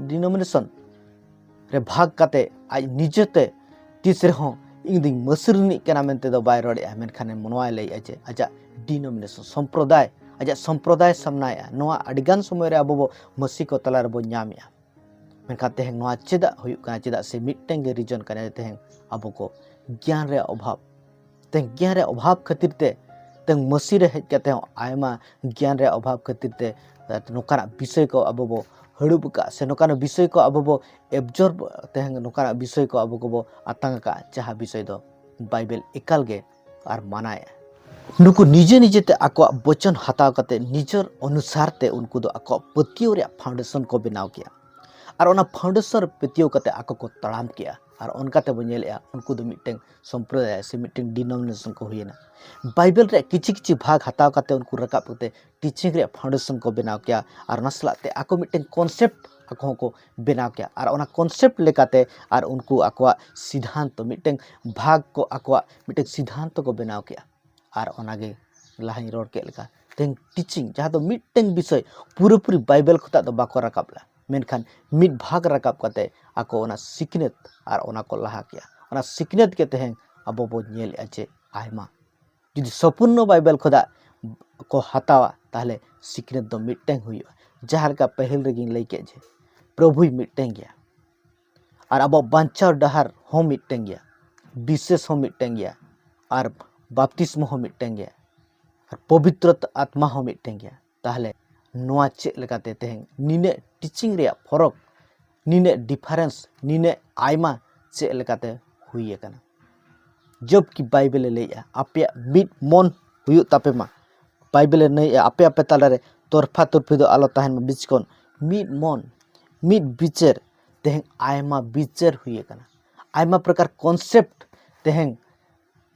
denomination ᱨᱮ ᱵᱷᱟᱜᱽ ᱠᱟᱛᱮ ᱟᱡ ᱱᱤᱡᱮᱛᱮ ᱛᱤᱥ ᱨᱮᱦᱚᱸ ᱤᱧ ᱫᱩᱧ ᱢᱟᱹᱥᱤ ᱨᱤᱱᱤᱡ ᱠᱟᱱᱟ ᱢᱮᱱᱛᱮ ᱫᱚ ᱵᱟᱭ ᱨᱚᱲᱮᱜᱼᱟ, ᱢᱮᱱᱠᱷᱟᱱ ᱱᱚᱣᱟᱭ ᱞᱟᱹᱭᱮᱜᱼᱟ ᱡᱮ ᱟᱡᱟᱜ denomination, ᱥᱚᱢᱯᱨᱚᱫᱟᱭ, ᱟᱡᱟᱜ ᱥᱚᱢᱯᱨᱚᱫᱟᱭ ᱥᱟᱢᱱᱟᱭᱮᱜᱼᱟ᱾ ᱱᱚᱣᱟ ᱟᱹᱰᱤᱜᱟᱱ ᱥᱚᱢᱚᱭ ᱨᱮ ᱟᱵᱚ ᱵᱚ ᱢᱟᱹᱥᱤ ᱠᱚ ᱛᱟᱞᱟ ᱨᱮᱵᱚ ᱧᱟᱢᱮᱜᱼᱟ᱾ ᱢᱮᱱᱠᱷᱟᱱ ᱛᱮᱦᱮᱧ ᱱᱚᱣᱟ ᱪᱮᱫᱟᱜ ᱦᱩᱭᱩᱜ ᱠᱟᱱᱟ? ᱪᱮᱫᱟᱜ ᱥᱮ ᱢᱤᱫᱴᱮᱱ ᱜᱮ reason ᱠᱟᱱᱟ, ᱛᱮᱦᱮᱧ ᱟᱵᱚ ᱠᱚ ᱜᱮᱭᱟᱱ ᱨᱮᱭᱟᱜ ᱚᱵᱷᱟᱵᱽ᱾ ᱛᱮᱦᱮᱧ ᱜᱮᱭᱟᱱ ᱨᱮᱭᱟᱜ ᱚᱵᱷᱟᱵᱽ ᱠᱷᱟᱹᱛᱤᱨ ᱛᱮ, ᱛᱮᱦᱮᱧ ᱢᱟᱹᱥᱤ ᱨᱮ ᱦᱮᱡ ᱠᱟᱛᱮ ᱦᱚᱸ ᱟᱭᱢᱟ ᱜᱮᱭᱟᱱ ᱨᱮᱭᱟᱜ ᱚᱵᱷᱟᱵᱽ ᱠᱷᱟᱹᱛᱤᱨ ᱛᱮ ᱱᱚᱝᱠᱟᱱᱟᱜ ᱵᱤᱥᱚᱭ ᱠᱚ ᱟᱵᱚ ᱵᱚ ᱦᱟᱹᱲᱩᱵ ᱟᱠᱟᱫ, ᱥᱮ ᱱᱚᱝᱠᱟᱱᱟᱜ ᱵᱤᱥᱚᱭ ᱠᱚ ᱟᱵᱚ ᱵᱚ absorb, ᱛᱮᱦᱮᱧ ᱱᱚᱝᱠᱟᱱᱟᱜ ᱵᱤᱥᱚᱭ ᱠᱚ ᱟᱵᱚ ᱠᱚᱵᱚ ᱟᱛᱟᱝ ᱟᱠᱟᱫ, ᱡᱟᱦᱟᱸ ᱵᱤᱥᱚᱭ ᱫᱚ ᱵᱟᱭᱵᱮᱞ ᱮᱠᱟᱞ ᱜᱮ ᱟᱨ ᱢᱟᱱᱟᱭᱮᱫᱼᱟ᱾ ᱱᱩᱠᱩ ᱱᱤᱡᱮ ᱱᱤᱡᱮᱛᱮ ᱟᱠᱚᱣᱟᱜ ᱵᱚᱪᱚᱱ ᱦᱟᱛᱟᱣ ᱠᱟᱛᱮ ᱱᱤᱡᱮᱨ ᱚᱱᱩᱥᱟᱨ ᱛᱮ ᱩᱱᱠᱩ ᱫᱚ ᱟᱠᱚᱣᱟᱜ ᱯᱟᱹᱛᱭᱟᱹᱣ ᱨᱮᱭᱟᱜ foundation ᱠᱚ ᱵᱮᱱᱟᱣ ᱠᱮᱜᱼᱟ᱾ ᱟᱨ ᱚᱱᱟ foundation ᱯᱟᱹᱛᱭᱟᱹᱣ ᱠᱟᱛᱮ ᱟᱠᱚ ᱠᱚ ᱛᱟᱲᱟᱢ ᱠᱮᱜᱼᱟ᱾ ᱟᱨ ᱚᱱᱠᱟ ᱛᱮᱵᱚ ᱧᱮᱞᱮᱜᱼᱟ, ᱩᱱᱠᱩ ᱫᱚ ᱢᱤᱫᱴᱮᱱ ᱥᱚᱢᱯᱨᱚᱫᱟᱭ ᱥᱮ ᱢᱤᱫᱴᱮᱱ denomination ᱠᱚ ᱦᱩᱭᱮᱱᱟ᱾ ᱵᱟᱭᱵᱮᱞ ᱨᱮᱭᱟᱜ ᱠᱤᱪᱷᱤ ᱠᱤᱪᱷᱤ ᱵᱷᱟᱜᱽ ᱦᱟᱛᱟᱣ ᱠᱟᱛᱮ ᱩᱱᱠᱩ ᱨᱟᱠᱟᱵ ᱠᱟᱛᱮ teaching ᱨᱮᱭᱟᱜ foundation ᱠᱚ ᱵᱮᱱᱟᱣ ᱠᱮᱜᱼᱟ᱾ ᱟᱨ ᱚᱱᱟ ᱥᱟᱞᱟᱜ ᱛᱮ ᱟᱠᱚ ᱢᱤᱫᱴᱮᱱ concept ᱟᱠᱚ ᱦᱚᱸᱠᱚ ᱵᱮᱱᱟᱣ ᱠᱮᱜᱼᱟ᱾ ᱟᱨ ᱚᱱᱟ concept ᱞᱮᱠᱟᱛᱮ ᱟᱨ ᱩᱱᱠᱩ ᱟᱠᱚᱣᱟᱜ ᱥᱤᱫᱷᱟᱱᱛᱚ, ᱢᱤᱫᱴᱮᱱ ᱵᱷᱟᱜᱽ ᱠᱚ, ᱟᱠᱚᱣᱟᱜ ᱢᱤᱫᱴᱮᱱ ᱥᱤᱫᱷᱟᱱᱛᱚ ᱠᱚ ᱵᱮᱱᱟᱣ ᱠᱮᱜᱼᱟ᱾ ᱟᱨ ᱚᱱᱟᱜᱮ ᱞᱟᱦᱟᱧ ᱨᱚᱲ ᱠᱮᱫ ᱞᱮᱠᱟ, ᱛᱮᱦᱮᱧ teaching, ᱡᱟᱦᱟᱸ ᱫᱚ ᱢᱤᱫᱴᱮᱱ ᱵᱤᱥᱚᱭ ᱯᱩᱨᱟᱹᱯᱩᱨᱤ ᱵᱟᱭᱵᱮᱞ ᱠᱷᱚᱱᱟᱜ ᱫᱚ ᱵᱟᱠᱚ ᱨᱟᱠᱟᱵ ᱞᱮᱫᱟ, ᱢᱮᱱᱠᱷᱟᱱ ᱢᱤᱫ ᱵᱷᱟᱜᱽ ᱨᱟᱠᱟᱵ ᱠᱟᱛᱮ ᱟᱠᱚ ᱚᱱᱟ ᱥᱤᱠᱷᱱᱟᱹᱛ ᱟᱨ ᱚᱱᱟ ᱠᱚ ᱞᱟᱦᱟ ᱠᱮᱜᱼᱟ᱾ ᱚᱱᱟ ᱥᱤᱠᱷᱱᱟᱹᱛ ᱜᱮ ᱛᱮᱦᱮᱧ ᱟᱵᱚ ᱵᱚᱱ ᱧᱮᱞᱮᱜᱼᱟ ᱡᱮ ᱟᱭᱢᱟ, ᱡᱩᱫᱤ ᱥᱚᱯᱩᱨᱱᱚ ᱵᱟᱭᱵᱮᱞ ᱠᱷᱚᱱᱟᱜ ᱠᱚ ᱦᱟᱛᱟᱣᱟ, ᱛᱟᱦᱚᱞᱮ ᱥᱤᱠᱷᱱᱟᱹᱛ ᱫᱚ ᱢᱤᱫᱴᱮᱱ ᱦᱩᱭᱩᱜᱼᱟ᱾ ᱡᱟᱦᱟᱸ ᱞᱮᱠᱟ ᱯᱟᱹᱦᱤᱞ ᱨᱮᱜᱮᱧ ᱞᱟᱹᱭ ᱠᱮᱫ ᱡᱮ ᱯᱨᱚᱵᱷᱩᱭ ᱢᱤᱫᱴᱮᱱ ᱜᱮᱭᱟ, ᱟᱨ ᱟᱵᱚᱣᱟᱜ ᱵᱟᱧᱪᱟᱣ ᱰᱟᱦᱟᱨ ᱦᱚᱸ ᱢᱤᱫᱴᱮᱱ ᱜᱮᱭᱟ, ᱵᱤᱥᱮᱥ ᱦᱚᱸ ᱢᱤᱫᱴᱮᱱ ᱜᱮᱭᱟ, ᱟᱨ ᱵᱟᱯᱛᱤᱥᱢᱚ ᱦᱚᱸ ᱢᱤᱫᱴᱮᱱ ᱜᱮᱭᱟ, ᱟᱨ ᱯᱚᱵᱤᱛᱨᱚ ᱟᱛᱢᱟ ᱦᱚᱸ ᱢᱤᱫᱴᱮᱱ ᱜᱮᱭᱟ᱾ ᱛᱟᱦᱚᱞᱮ ᱱᱚᱣᱟ ᱪᱮᱫ ᱞᱮᱠᱟᱛᱮ ᱛᱮᱦᱮᱧ ᱱᱤᱱᱟᱹᱜ teaching ᱨᱮᱭᱟᱜ ᱯᱷᱚᱨᱚᱠ, ᱱᱤᱱᱟᱹᱜ difference, ᱱᱤᱱᱟᱹᱜ ᱟᱭᱢᱟ ᱪᱮᱫ ᱞᱮᱠᱟᱛᱮ ᱦᱩᱭ ᱟᱠᱟᱱᱟ? ᱡᱚᱵᱠᱤ ᱵᱟᱭᱵᱮᱞᱮ ᱞᱟᱹᱭᱮᱜᱼᱟ, ᱟᱯᱮᱭᱟᱜ ᱢᱤᱫ ᱢᱚᱱ ᱦᱩᱭᱩᱜ ᱛᱟᱯᱮ ᱢᱟ᱾ ᱵᱟᱭᱵᱮᱞᱮ ᱞᱟᱹᱭᱮᱜᱼᱟ, ᱟᱯᱮ ᱟᱯᱮ ᱛᱟᱞᱟᱨᱮ ᱛᱚᱨᱯᱷᱟ ᱛᱚᱨᱯᱷᱤ ᱫᱚ ᱟᱞᱚ ᱛᱟᱦᱮᱱ ᱢᱟ᱾ ᱵᱤᱪᱠᱚᱱ ᱢᱤᱫ ᱢᱚᱱ, ᱢᱤᱫ ᱵᱤᱪᱟᱹᱨ, ᱛᱮᱦᱮᱧ ᱟᱭᱢᱟ ᱵᱤᱪᱟᱹᱨ ᱦᱩᱭ ᱟᱠᱟᱱᱟ, ᱟᱭᱢᱟ ᱯᱨᱚᱠᱟᱨ concept ᱛᱮᱦᱮᱧ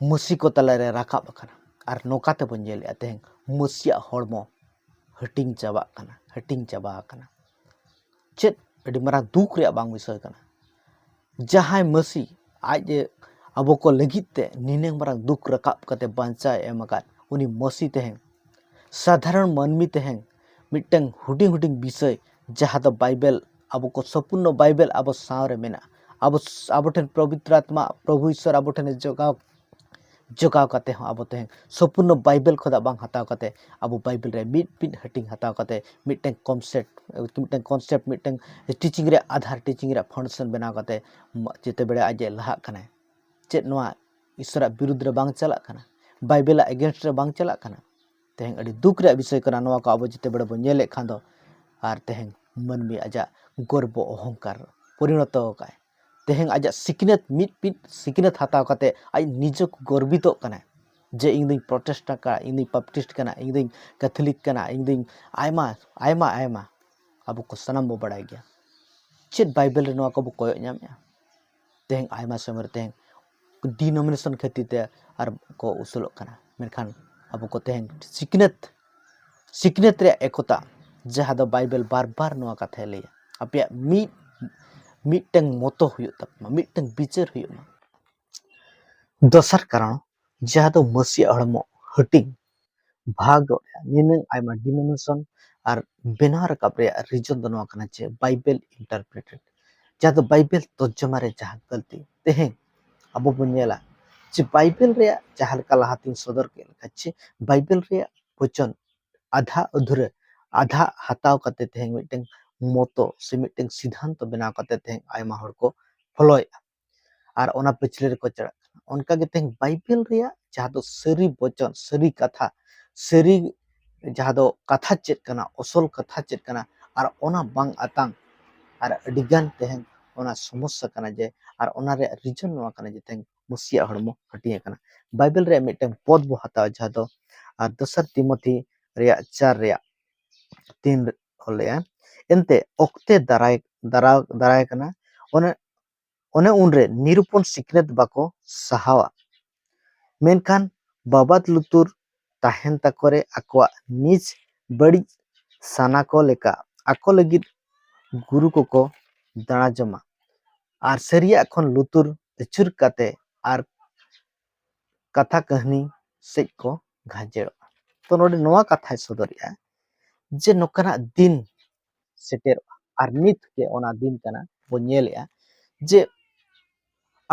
ᱢᱟᱹᱥᱤ ᱠᱚ ᱛᱟᱞᱟᱨᱮ ᱨᱟᱠᱟᱵ ᱟᱠᱟᱱᱟ᱾ ᱟᱨ ᱱᱚᱝᱠᱟ ᱛᱮᱵᱚᱱ ᱧᱮᱞᱮᱜᱼᱟ, ᱛᱮᱦᱮᱧ ᱢᱟᱹᱥᱤᱭᱟᱜ ᱦᱚᱲᱢᱚ ᱦᱟᱹᱴᱤᱧ ᱪᱟᱵᱟᱜ ᱠᱟᱱᱟ, ᱦᱟᱹᱴᱤᱧ ᱪᱟᱵᱟ ᱟᱠᱟᱱᱟ᱾ ᱪᱮᱫ ᱟᱹᱰᱤ ᱢᱟᱨᱟᱝ ᱫᱩᱠ ᱨᱮᱭᱟᱜ ᱵᱟᱝ ᱵᱤᱥᱚᱭ ᱠᱟᱱᱟ? ᱡᱟᱦᱟᱸᱭ ᱢᱟᱹᱥᱤ ᱟᱡ ᱮ ᱟᱵᱚ ᱠᱚ ᱞᱟᱹᱜᱤᱫ ᱛᱮ ᱱᱤᱱᱟᱹᱝ ᱢᱟᱨᱟᱝ ᱫᱩᱠ ᱨᱟᱠᱟᱵ ᱠᱟᱛᱮ ᱵᱟᱧᱪᱟᱣ ᱮ ᱮᱢ ᱟᱠᱟᱫ, ᱩᱱᱤ ᱢᱟᱹᱥᱤ ᱛᱮᱦᱮᱧ ᱥᱟᱫᱷᱟᱨᱚᱱ ᱢᱟᱹᱱᱢᱤ ᱛᱮᱦᱮᱧ ᱢᱤᱫᱴᱟᱝ ᱦᱩᱰᱤᱧ ᱦᱩᱰᱤᱧ ᱵᱤᱥᱚᱭ ᱡᱟᱦᱟᱸ ᱫᱚ ᱵᱟᱭᱵᱮᱞ, ᱟᱵᱚ ᱠᱚ ᱥᱚᱢᱯᱩᱨᱱᱚ ᱵᱟᱭᱵᱮᱞ ᱟᱵᱚ ᱥᱟᱶ ᱨᱮ ᱢᱮᱱᱟᱜᱼᱟ᱾ ᱟᱵᱚ, ᱟᱵᱚ ᱴᱷᱮᱱ ᱯᱚᱵᱤᱛᱨᱚ ᱟᱛᱢᱟ, ᱯᱨᱚᱵᱷᱩ ᱤᱥᱥᱚᱨ ᱟᱵᱚ ᱴᱷᱮᱱᱮ ᱡᱚᱜᱟᱣ, ᱡᱚᱜᱟᱣ ᱠᱟᱛᱮ ᱦᱚᱸ ᱟᱵᱚ ᱛᱮᱦᱮᱧ ᱥᱚᱢᱯᱩᱨᱱᱚ ᱵᱟᱭᱵᱮᱞ ᱠᱷᱚᱱᱟᱜ ᱵᱟᱝ ᱦᱟᱛᱟᱣ ᱠᱟᱛᱮ, ᱟᱵᱚ ᱵᱟᱭᱵᱮᱞ ᱨᱮ ᱢᱤᱫ ᱢᱤᱫ ᱦᱟᱹᱴᱤᱧ ᱦᱟᱛᱟᱣ ᱠᱟᱛᱮ, ᱢᱤᱫᱴᱮᱱ ᱠᱚᱱᱥᱮᱯᱴ, ᱢᱤᱫᱴᱮᱱ ᱠᱚᱱᱥᱮᱯᱴ, ᱢᱤᱫᱴᱮᱱ ᱴᱤᱪᱤᱝ ᱨᱮᱭᱟᱜ ᱟᱫᱷᱟᱨ, ᱴᱤᱪᱤᱝ ᱨᱮᱭᱟᱜ ᱯᱷᱟᱣᱩᱱᱰᱮᱥᱚᱱ ᱵᱮᱱᱟᱣ ᱠᱟᱛᱮ, ᱡᱮᱛᱮ ᱵᱮᱲᱟ ᱟᱡ ᱮ ᱞᱟᱦᱟᱜ ᱠᱟᱱᱟᱭ᱾ ᱪᱮᱫ ᱱᱚᱣᱟ ᱤᱥᱥᱚᱨᱟᱜ ᱵᱤᱨᱩᱫᱽ ᱨᱮ ᱵᱟᱝ ᱪᱟᱞᱟᱜ ᱠᱟᱱᱟ? ᱵᱟᱭᱵᱮᱞᱟᱜ ᱮᱜᱮᱱᱥᱴ ᱨᱮ ᱵᱟᱝ ᱪᱟᱞᱟᱜ ᱠᱟᱱᱟ? ᱛᱮᱦᱮᱧ ᱟᱹᱰᱤ ᱫᱩᱠ ᱨᱮᱭᱟᱜ ᱵᱤᱥᱚᱭ ᱠᱟᱱᱟ ᱱᱚᱣᱟ ᱠᱚ ᱟᱵᱚ ᱡᱮᱛᱮ ᱵᱮᱲᱟ ᱵᱚᱱ ᱧᱮᱞᱮᱫ ᱠᱷᱟᱱ ᱫᱚ᱾ ᱟᱨ ᱛᱮᱦᱮᱧ ᱢᱟᱹᱱᱢᱤ ᱟᱡᱟᱜ ᱜᱚᱨᱵᱚ ᱚᱦᱚᱝᱠᱟᱨ ᱯᱚᱨᱤᱱᱚᱛᱚ ᱟᱠᱟᱫᱼᱟᱭ᱾ ᱛᱮᱦᱮᱧ ᱟᱡᱟᱜ ᱥᱤᱠᱷᱱᱟᱹᱛ, ᱢᱤᱫ ᱢᱤᱫ ᱥᱤᱠᱷᱱᱟᱹᱛ ᱦᱟᱛᱟᱣ ᱠᱟᱛᱮ ᱟᱡ ᱱᱤᱡᱮ ᱠᱚ ᱜᱚᱨᱵᱤᱛᱚᱜ ᱠᱟᱱᱟᱭ ᱡᱮ ᱤᱧ ᱫᱩᱧ ᱯᱨᱚᱴᱮᱥᱴ ᱟᱠᱟᱫ, ᱤᱧ ᱫᱩᱧ ᱵᱟᱯᱴᱤᱥᱴ ᱠᱟᱱᱟ, ᱤᱧ ᱫᱩᱧ ᱠᱮᱛᱷᱚᱞᱤᱠ ᱠᱟᱱᱟ, ᱤᱧ ᱫᱩᱧ ᱟᱭᱢᱟ, ᱟᱭᱢᱟ, ᱟᱭᱢᱟ᱾ ᱟᱵᱚ ᱠᱚ ᱥᱟᱱᱟᱢ ᱵᱚ ᱵᱟᱲᱟᱭ ᱜᱮᱭᱟ᱾ ᱪᱮᱫ ᱵᱟᱭᱵᱮᱞ ᱨᱮ ᱱᱚᱣᱟ ᱠᱚᱵᱚ ᱠᱚᱭᱚᱜ ᱧᱟᱢᱮᱫᱼᱟ? ᱛᱮᱦᱮᱧ ᱟᱭᱢᱟ ᱥᱚᱢᱚᱭ ᱨᱮ ᱛᱮᱦᱮᱧ ᱰᱤᱱᱳᱢᱤᱱᱮᱥᱚᱱ ᱠᱷᱟᱹᱛᱤᱨ ᱛᱮ ᱟᱨ ᱠᱚ ᱩᱥᱩᱞᱚᱜ ᱠᱟᱱᱟ᱾ ᱢᱮᱱᱠᱷᱟᱱ ᱟᱵᱚ ᱠᱚ ᱛᱮᱦᱮᱧ ᱥᱤᱠᱷᱱᱟᱹᱛ, ᱥᱤᱠᱷᱱᱟᱹᱛ ᱨᱮᱭᱟᱜ ᱮᱠᱚᱛᱟ, ᱡᱟᱦᱟᱸ ᱫᱚ ᱵᱟᱭᱵᱮᱞ ᱵᱟᱨ ᱵᱟᱨ ᱱᱚᱣᱟ ᱠᱟᱛᱷᱟᱭ ᱞᱟᱹᱭᱟ, ᱟᱯᱮᱭᱟᱜ ᱢᱤᱫ, ᱢᱤᱫᱴᱟᱝ ᱢᱚᱛᱚ ᱦᱩᱭᱩᱜ ᱛᱟᱯᱮ ᱢᱟ, ᱢᱤᱫᱴᱟᱝ ᱵᱤᱪᱟᱹᱨ ᱦᱩᱭᱩᱜ ᱢᱟ᱾ ᱫᱚᱥᱟᱨ ᱠᱟᱨᱚᱱ, ᱡᱟᱦᱟᱸ ᱫᱚ ᱢᱟᱹᱥᱤᱭᱟᱜ ᱦᱚᱲᱢᱚ ᱦᱟᱹᱴᱤᱧ ᱵᱷᱟᱜᱽ ᱨᱮᱭᱟᱜ ᱱᱤᱱᱟᱹᱝ ᱟᱭᱢᱟ ᱰᱤᱱᱳᱢᱤᱱᱮᱥᱚᱱ ᱟᱨ ᱵᱮᱱᱟᱣ ᱨᱟᱠᱟᱵ ᱨᱮᱭᱟᱜ ᱨᱤᱡᱚᱱ ᱫᱚ ᱱᱚᱣᱟ ᱠᱟᱱᱟ ᱡᱮ ᱵᱟᱭᱵᱮᱞ ᱤᱱᱴᱟᱨᱯᱨᱮᱴᱮᱰ, ᱡᱟᱦᱟᱸ ᱫᱚ ᱵᱟᱭᱵᱮᱞ ᱛᱚᱨᱡᱚᱢᱟ ᱨᱮ ᱡᱟᱦᱟᱸ ᱜᱟᱹᱞᱛᱤ᱾ ᱛᱮᱦᱮᱧ ᱟᱵᱚ ᱵᱚᱱ ᱧᱮᱞᱟ ᱡᱮ ᱵᱟᱭᱵᱮᱞ ᱨᱮᱭᱟᱜ ᱡᱟᱦᱟᱸ ᱞᱮᱠᱟ ᱞᱟᱦᱟᱛᱤᱧ ᱥᱚᱫᱚᱨ ᱠᱮᱫ ᱞᱮᱠᱟ, ᱡᱮ ᱵᱟᱭᱵᱮᱞ ᱨᱮᱭᱟᱜ ᱵᱚᱪᱚᱱ ᱟᱫᱷᱟ ᱟᱹᱫᱷᱩᱨᱟᱹ, ᱟᱫᱷᱟ ᱦᱟᱛᱟᱣ ᱠᱟᱛᱮ ᱛᱮᱦᱮᱧ ᱢᱤᱫᱴᱟᱝ ᱢᱚᱛᱚ ᱥᱮ ᱢᱤᱫᱴᱟᱝ ᱥᱤᱫᱷᱟᱱᱛᱚ ᱵᱮᱱᱟᱣ ᱠᱟᱛᱮ ᱛᱮᱦᱮᱧ ᱟᱭᱢᱟ ᱦᱚᱲ ᱠᱚ ᱯᱷᱚᱞᱳᱭᱮᱫᱼᱟ ᱟᱨ ᱚᱱᱟ ᱯᱟᱹᱪᱷᱞᱟᱹ ᱨᱮᱠᱚ ᱪᱟᱞᱟᱜ ᱠᱟᱱᱟ᱾ ᱚᱱᱠᱟᱜᱮ ᱛᱮᱦᱮᱧ ᱵᱟᱭᱵᱮᱞ ᱨᱮᱭᱟᱜ ᱡᱟᱦᱟᱸ ᱫᱚ ᱥᱟᱹᱨᱤ ᱵᱚᱪᱚᱱ, ᱥᱟᱹᱨᱤ ᱠᱟᱛᱷᱟ, ᱥᱟᱹᱨᱤ ᱡᱟᱦᱟᱸ ᱫᱚ ᱠᱟᱛᱷᱟ ᱪᱮᱫ ᱠᱟᱱᱟ, ᱚᱥᱚᱞ ᱠᱟᱛᱷᱟ ᱪᱮᱫ ᱠᱟᱱᱟ, ᱟᱨ ᱚᱱᱟ ᱵᱟᱝ ᱟᱛᱟᱝ, ᱟᱨ ᱟᱹᱰᱤᱜᱟᱱ ᱛᱮᱦᱮᱧ ᱚᱱᱟ ᱥᱚᱢᱚᱥᱥᱟ ᱠᱟᱱᱟ ᱡᱮ, ᱟᱨ ᱚᱱᱟ ᱨᱮᱭᱟᱜ ᱨᱤᱡᱚᱱ ᱱᱚᱣᱟ ᱠᱟᱱᱟ ᱡᱮ ᱛᱮᱦᱮᱧ ᱢᱟᱹᱥᱤᱭᱟᱜ ᱦᱚᱲᱢᱚ ᱦᱟᱹᱴᱤᱧ ᱟᱠᱟᱱᱟ᱾ ᱵᱟᱭᱵᱮᱞ ᱨᱮᱭᱟᱜ ᱢᱤᱫᱴᱟᱝ ᱯᱚᱫ ᱵᱚ ᱦᱟᱛᱟᱣᱟ, ᱡᱟᱦᱟᱸ ᱫᱚ ᱟᱨ ᱫᱚᱥᱟᱨ ᱛᱤᱢᱚᱛᱷᱤ ᱨᱮᱭᱟᱜ ᱪᱟᱨ ᱨᱮᱭᱟᱜ ᱛᱤᱱ ᱨᱮ ᱚᱞ ᱞᱮᱜᱼᱟ, ᱮᱱᱛᱮ ᱚᱠᱛᱮ ᱫᱟᱨᱟᱭ, ᱫᱟᱨᱟ-, ᱫᱟᱨᱟᱭ ᱠᱟᱱᱟ, ᱚᱱᱮ, ᱚᱱᱮ ᱩᱱᱨᱮ ᱱᱤᱨᱩᱯᱚᱱ ᱥᱤᱠᱷᱱᱟᱹᱛ ᱵᱟᱠᱚ ᱥᱟᱦᱟᱣᱟ, ᱢᱮᱱᱠᱷᱟᱱ ᱵᱟᱵᱟᱫ ᱞᱩᱛᱩᱨ ᱛᱟᱦᱮᱱ ᱛᱟᱠᱚ ᱨᱮ ᱟᱠᱚᱣᱟᱜ ᱱᱤᱡ ᱵᱟᱹᱲᱤᱡ ᱥᱟᱱᱟ ᱠᱚ ᱞᱮᱠᱟ ᱟᱠᱚ ᱞᱟᱹᱜᱤᱫ ᱜᱩᱨᱩ ᱠᱚᱠᱚ ᱫᱟᱬᱟ ᱡᱚᱢᱟ ᱟᱨ ᱥᱟᱹᱨᱤᱭᱟᱜ ᱠᱷᱚᱱ ᱞᱩᱛᱩᱨ ᱟᱹᱪᱩᱨ ᱠᱟᱛᱮ ᱟᱨ ᱠᱟᱛᱷᱟ ᱠᱟᱹᱦᱱᱤ ᱥᱮᱫ ᱠᱚ ᱜᱷᱟᱸᱡᱮᱲᱚᱜᱼᱟ᱾ ᱛᱚ ᱱᱚᱰᱮ ᱱᱚᱣᱟ ᱠᱟᱛᱷᱟᱭ ᱥᱚᱫᱚᱨᱮᱜᱼᱟ ᱡᱮ ᱱᱚᱝᱠᱟᱱᱟᱜ ᱫᱤᱱ ᱥᱮᱴᱮᱨᱚᱜᱼᱟ᱾ ᱟᱨ ᱱᱤᱛ ᱜᱮ ᱚᱱᱟ ᱫᱤᱱ ᱠᱟᱱᱟ, ᱵᱚᱱ ᱧᱮᱞᱮᱜᱼᱟ ᱡᱮ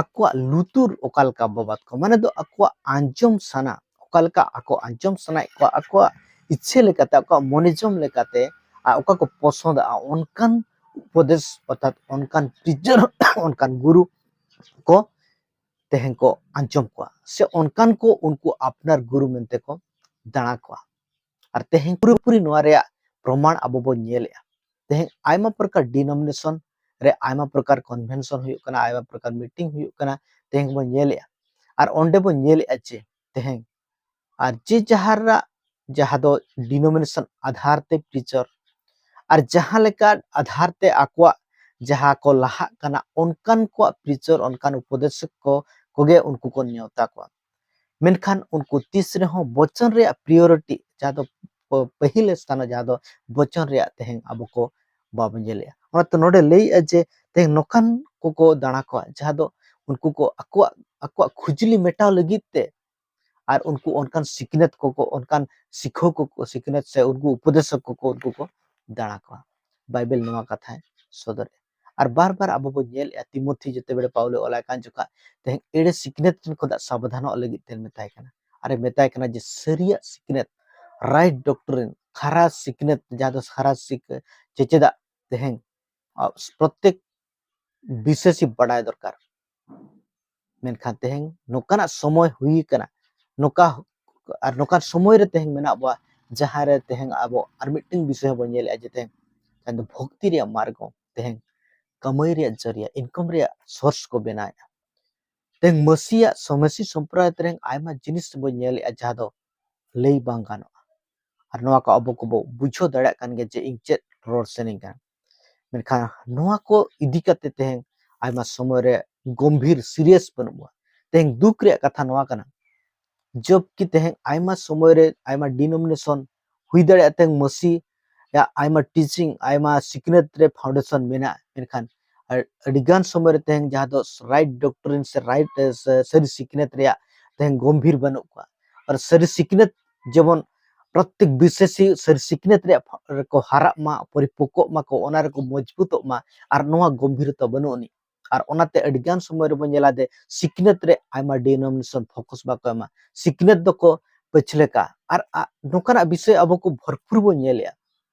ᱟᱠᱚᱣᱟᱜ ᱞᱩᱛᱩᱨ ᱚᱠᱟ ᱞᱮᱠᱟ ᱵᱟᱵᱟᱫ ᱠᱚ, ᱢᱟᱱᱮ ᱫᱚ ᱟᱠᱚᱣᱟᱜ ᱟᱸᱡᱚᱢ ᱥᱟᱱᱟ, ᱚᱠᱟ ᱞᱮᱠᱟ ᱟᱠᱚ ᱟᱸᱡᱚᱢ ᱥᱟᱱᱟᱭᱮᱫ ᱠᱚᱣᱟ, ᱟᱠᱚᱣᱟᱜ ᱤᱪᱪᱷᱟᱹ ᱞᱮᱠᱟᱛᱮ, ᱟᱠᱚᱣᱟᱜ ᱢᱚᱱᱮ ᱡᱚᱢ ᱞᱮᱠᱟᱛᱮ, ᱟᱨ ᱚᱠᱟ ᱠᱚ ᱯᱚᱥᱚᱸᱫᱟᱜᱼᱟ, ᱚᱱᱠᱟᱱ ᱩᱯᱚᱫᱮᱥ ᱚᱨᱛᱷᱟᱛ ᱚᱱᱠᱟᱱ ᱴᱤᱪᱟᱨ, ᱚᱱᱠᱟᱱ ᱜᱩᱨᱩ ᱠᱚ ᱛᱮᱦᱮᱧ ᱠᱚ ᱟᱸᱡᱚᱢ ᱠᱚᱣᱟ, ᱥᱮ ᱚᱱᱠᱟᱱ ᱠᱚ ᱩᱱᱠᱩ ᱟᱯᱱᱟᱨ ᱜᱩᱨᱩ ᱢᱮᱱᱛᱮ ᱠᱚ ᱫᱟᱬᱟ ᱠᱚᱣᱟ᱾ ᱟᱨ ᱛᱮᱦᱮᱧ ᱯᱩᱨᱟᱹᱯᱩᱨᱤ ᱱᱚᱣᱟ ᱨᱮᱭᱟᱜ ᱯᱨᱚᱢᱟᱬ ᱟᱵᱚ ᱵᱚᱱ ᱧᱮᱞᱮᱜᱼᱟ᱾ ᱛᱮᱦᱮᱧ ᱟᱭᱢᱟ ᱯᱨᱚᱠᱟᱨ ᱰᱤᱱᱚᱢᱤᱱᱮᱥᱚᱱ ᱨᱮ ᱟᱭᱢᱟ ᱯᱨᱚᱠᱟᱨ ᱠᱚᱱᱵᱷᱮᱱᱥᱚᱱ ᱦᱩᱭᱩᱜ ᱠᱟᱱᱟ, ᱟᱭᱢᱟ ᱯᱨᱚᱠᱟᱨ ᱢᱤᱴᱤᱝ ᱦᱩᱭᱩᱜ ᱠᱟᱱᱟ, ᱛᱮᱦᱮᱧ ᱵᱚᱱ ᱧᱮᱞᱮᱜᱼᱟ᱾ ᱟᱨ ᱚᱸᱰᱮ ᱵᱚᱱ ᱧᱮᱞᱮᱜᱼᱟ ᱡᱮ ᱛᱮᱦᱮᱧ ᱟᱨ ᱡᱮ ᱡᱟᱦᱟᱨᱟᱜ ᱡᱟᱦᱟᱸ ᱫᱚ ᱰᱤᱱᱚᱢᱤᱱᱮᱥᱚᱱ ᱟᱫᱷᱟᱨ ᱛᱮ ᱯᱨᱤᱪᱟᱨ, ᱟᱨ ᱡᱟᱦᱟᱸ ᱞᱮᱠᱟ ᱟᱫᱷᱟᱨ ᱛᱮ ᱟᱠᱚᱣᱟᱜ ᱡᱟᱦᱟᱸ ᱠᱚ ᱞᱟᱦᱟᱜ ᱠᱟᱱᱟ, ᱚᱱᱠᱟᱱ ᱠᱚᱣᱟᱜ ᱯᱨᱤᱪᱟᱨ, ᱚᱱᱠᱟᱱ ᱩᱯᱚᱫᱮᱥᱚᱠ ᱠᱚ ᱠᱚᱜᱮ ᱩᱱᱠᱩ ᱠᱚ ᱱᱮᱣᱛᱟ ᱠᱚᱣᱟ᱾ ᱢᱮᱱᱠᱷᱟᱱ ᱩᱱᱠᱩ ᱛᱤᱥ ᱨᱮᱦᱚᱸ ᱵᱚᱪᱚᱱ ᱨᱮᱭᱟᱜ ᱯᱨᱤᱭᱳᱨᱤᱴᱤ, ᱡᱟᱦᱟᱸ ᱫᱚ ᱯᱟᱹᱦᱤᱞ ᱥᱛᱷᱟᱱ, ᱡᱟᱦᱟᱸ ᱫᱚ ᱵᱚᱪᱚᱱ ᱨᱮᱭᱟᱜ ᱛᱮᱦᱮᱧ ᱟᱵᱚ ᱠᱚ ᱵᱟᱵᱚᱱ ᱧᱮᱞᱮᱜᱼᱟ᱾ ᱚᱱᱟᱛᱮ ᱱᱚᱰᱮ ᱞᱟᱹᱭᱮᱜᱼᱟ ᱡᱮ ᱛᱮᱦᱮᱧ ᱱᱚᱝᱠᱟᱱ ᱠᱚᱠᱚ ᱫᱟᱬᱟ ᱠᱚᱣᱟ, ᱡᱟᱦᱟᱸ ᱫᱚ ᱩᱱᱠᱩ ᱠᱚ ᱟᱠᱚᱣᱟᱜ, ᱟᱠᱚᱣᱟᱜ ᱠᱷᱩᱡᱽᱞᱤ ᱢᱮᱴᱟᱣ ᱞᱟᱹᱜᱤᱫ ᱛᱮ ᱟᱨ ᱩᱱᱠᱩ ᱚᱱᱠᱟᱱ ᱥᱤᱠᱷᱱᱟᱹᱛ ᱠᱚᱠᱚ, ᱚᱱᱠᱟᱱ ᱥᱤᱠᱷᱟᱹᱣ ᱠᱚᱠᱚ, ᱥᱤᱠᱷᱱᱟᱹᱛ ᱥᱮ ᱩᱱᱠᱩ ᱩᱯᱚᱫᱮᱥᱚᱠ ᱠᱚᱠᱚ ᱩᱱᱠᱩ ᱠᱚ ᱫᱟᱬᱟ ᱠᱚᱣᱟ᱾ ᱵᱟᱭᱵᱮᱞ ᱱᱚᱣᱟ ᱠᱟᱛᱷᱟᱭ ᱥᱚᱫᱚᱨᱮᱜᱼᱟ᱾ ᱟᱨ ᱵᱟᱨ ᱵᱟᱨ ᱟᱵᱚ ᱵᱚᱱ ᱧᱮᱞᱮᱜᱼᱟ, ᱛᱤᱢᱳᱛᱷᱤ ᱡᱮᱛᱮ ᱵᱮᱲᱮ ᱯᱟᱣᱞᱳ ᱚᱞᱟᱭ ᱠᱟᱱ ᱡᱚᱠᱷᱟ ᱛᱮᱦᱮᱧ ᱮᱲᱮ ᱥᱤᱠᱷᱱᱟᱹᱛ ᱴᱷᱮᱱ ᱠᱷᱚᱱᱟᱜ ᱥᱟᱵᱫᱷᱟᱱᱚᱜ ᱞᱟᱹᱜᱤᱫ ᱛᱮ ᱢᱮᱛᱟᱭ ᱠᱟᱱᱟ᱾ ᱟᱨᱮ ᱢᱮᱛᱟᱭ ᱠᱟᱱᱟ ᱡᱮ ᱥᱟᱹᱨᱤᱭᱟᱜ ᱥᱤᱠᱷᱱᱟᱹᱛ, ᱨᱟᱭᱤᱴ ᱰᱚᱠᱴᱨᱤᱱ, ᱠᱷᱟᱨᱟ ᱥᱤᱠᱷᱱᱟᱹᱛ, ᱡᱟᱦᱟᱸ ᱫᱚ ᱠᱷᱟᱨᱟ ᱥᱤᱠ-, ᱪᱮᱪᱮᱫᱟᱜ ᱛᱮᱦᱮᱧ ᱯᱨᱚᱛᱮᱠ ᱵᱤᱥᱮᱥᱤ ᱵᱟᱰᱟᱭ ᱫᱚᱨᱠᱟᱨ᱾ ᱢᱮᱱᱠᱷᱟᱱ ᱛᱮᱦᱮᱧ ᱱᱚᱝᱠᱟᱱᱟᱜ ᱥᱚᱢᱚᱭ ᱦᱩᱭ ᱠᱟᱱᱟ, ᱱᱚᱝᱠᱟ ᱟᱨ ᱱᱚᱝᱠᱟᱱ ᱥᱚᱢᱚᱭ ᱨᱮ ᱛᱮᱦᱮᱧ ᱢᱮᱱᱟᱜ ᱵᱚᱱᱟ, ᱡᱟᱦᱟᱸ ᱨᱮ ᱛᱮᱦᱮᱧ ᱟᱵᱚ ᱟᱨ ᱢᱤᱫᱴᱮᱱ ᱵᱤᱥᱚᱭ ᱦᱚᱸᱵᱚᱱ ᱧᱮᱞᱮᱜᱼᱟ ᱡᱮ ᱛᱮᱦᱮᱧ ᱛᱮᱦᱮᱧ ᱫᱚ ᱵᱷᱚᱠᱛᱤ ᱨᱮᱭᱟᱜ ᱢᱟᱨᱜᱚ ᱛᱮᱦᱮᱧ ᱠᱟᱹᱢᱟᱹᱭ ᱨᱮᱭᱟᱜ ᱡᱟᱹᱨᱤᱭᱟ, ᱤᱱᱠᱟᱢ ᱨᱮᱭᱟᱜ ᱥᱳᱨᱥ ᱠᱚ ᱵᱮᱱᱟᱣᱮᱜᱼᱟ᱾ ᱛᱮᱦᱮᱧ ᱢᱟᱹᱥᱤᱭᱟᱜ ᱥᱚᱢᱟᱥᱤ ᱥᱚᱢᱯᱨᱚᱫᱟᱭ ᱛᱮᱦᱮᱧ ᱟᱭᱢᱟ ᱡᱤᱱᱤᱥ ᱵᱚᱱ ᱧᱮᱞᱮᱜᱼᱟ ᱡᱟᱦᱟᱸ ᱫᱚ ᱞᱟᱹᱭ ᱵᱟᱝ ᱜᱟᱱᱚᱜᱼᱟ᱾ ᱟᱨ ᱱᱚᱣᱟ ᱠᱚ ᱟᱵᱚ ᱠᱚᱵᱚ ᱵᱩᱡᱷᱟᱹᱣ ᱫᱟᱲᱮᱭᱟᱜ ᱠᱟᱱ ᱜᱮᱭᱟ ᱡᱮ ᱤᱧ ᱪᱮᱫ ᱨᱚᱲ ᱥᱟᱱᱟᱧ ᱠᱟᱱᱟ᱾ ᱢᱮᱱᱠᱷᱟᱱ ᱱᱚᱣᱟ ᱠᱚ ᱤᱫᱤ ᱠᱟᱛᱮ ᱛᱮᱦᱮᱧ ᱟᱭᱢᱟ ᱥᱚᱢᱚᱭ ᱨᱮ ᱜᱚᱢᱵᱷᱤᱨ, ᱥᱤᱨᱤᱭᱟᱥ ᱵᱟᱹᱱᱩᱜ ᱵᱚᱱᱟ᱾ ᱛᱮᱦᱮᱧ ᱫᱩᱠ ᱨᱮᱭᱟᱜ ᱠᱟᱛᱷᱟ ᱱᱚᱣᱟ ᱠᱟᱱᱟ, ᱡᱚᱵᱠᱤ ᱛᱮᱦᱮᱧ ᱟᱭᱢᱟ ᱥᱚᱢᱚᱭ ᱨᱮ ᱟᱭᱢᱟ ᱰᱤᱱᱚᱢᱤᱱᱮᱥᱚᱱ ᱦᱩᱭ ᱫᱟᱲᱮᱭᱟᱜᱼᱟ, ᱛᱮᱦᱮᱧ ᱢᱟᱹᱥᱤ ᱭᱟᱜ ᱟᱭᱢᱟ ᱴᱤᱪᱤᱝ, ᱟᱭᱢᱟ ᱥᱤᱠᱷᱱᱟᱹᱛ ᱨᱮ ᱯᱷᱟᱣᱩᱱᱰᱮᱥᱚᱱ ᱢᱮᱱᱟᱜᱼᱟ, ᱢᱮᱱᱠᱷᱟᱱ ᱟᱹᱰᱤ ᱜᱟᱱ ᱥᱚᱢᱚᱭ ᱨᱮ ᱛᱮᱦᱮᱧ ᱡᱟᱦᱟᱸ ᱫᱚ ᱨᱟᱭᱤᱴ ᱰᱚᱠᱴᱨᱤᱱ ᱥᱮ ᱨᱟᱭᱤᱴ, ᱮ, ᱥᱮ ᱥᱟᱹᱨᱤ ᱥᱤᱠᱷᱱᱟᱹᱛ ᱨᱮᱭᱟᱜ ᱛᱮᱦᱮᱧ ᱜᱚᱢᱵᱷᱤᱨ ᱵᱟᱹᱱᱩᱜ ᱠᱚᱣᱟ᱾ ᱟᱨ ᱥᱟᱹᱨᱤ ᱥᱤᱠᱷᱱᱟᱹᱛ ᱡᱮᱢᱚᱱ ᱯᱨᱚᱛᱮᱠ ᱵᱤᱥᱮᱥᱤ ᱥᱟᱹᱨᱤ ᱥᱤᱠᱷᱱᱟᱹᱛ ᱨᱮᱭᱟᱜ ᱯᱷᱟ-, ᱨᱮᱠᱚ ᱦᱟᱨᱟᱜ ᱢᱟ, ᱯᱚᱨᱤᱯᱚᱠᱠᱚᱜ ᱢᱟᱠᱚ, ᱚᱱᱟ ᱨᱮᱠᱚ ᱢᱚᱡᱽᱵᱩᱛᱚᱜ ᱢᱟ, ᱟᱨ ᱱᱚᱣᱟ ᱜᱚᱢᱵᱷᱤᱨᱚᱛᱟ ᱵᱟᱹᱱᱩᱜ ᱟᱹᱱᱤᱡ᱾ ᱟᱨ ᱚᱱᱟᱛᱮ ᱟᱹᱰᱤ ᱜᱟᱱ ᱥᱚᱢᱚᱭ ᱨᱮᱵᱚᱱ ᱧᱮᱞᱟ ᱡᱮ ᱥᱤᱠᱷᱱᱟᱹᱛ ᱨᱮ ᱟᱭᱢᱟ denomination focus ᱵᱟᱠᱚ ᱮᱢᱟ, ᱥᱤᱠᱷᱱᱟᱹᱛ ᱫᱚᱠᱚ ᱯᱟᱹᱪᱷᱞᱟᱹ ᱠᱟᱜᱼᱟ᱾ ᱟᱨ ᱟ-, ᱱᱚᱝᱠᱟᱱᱟᱜ ᱵᱤᱥᱚᱭ ᱟᱵᱚ ᱠᱚ ᱵᱷᱚᱨᱯᱩᱨ ᱵᱚᱱ ᱧᱮᱞᱮᱜᱼᱟ᱾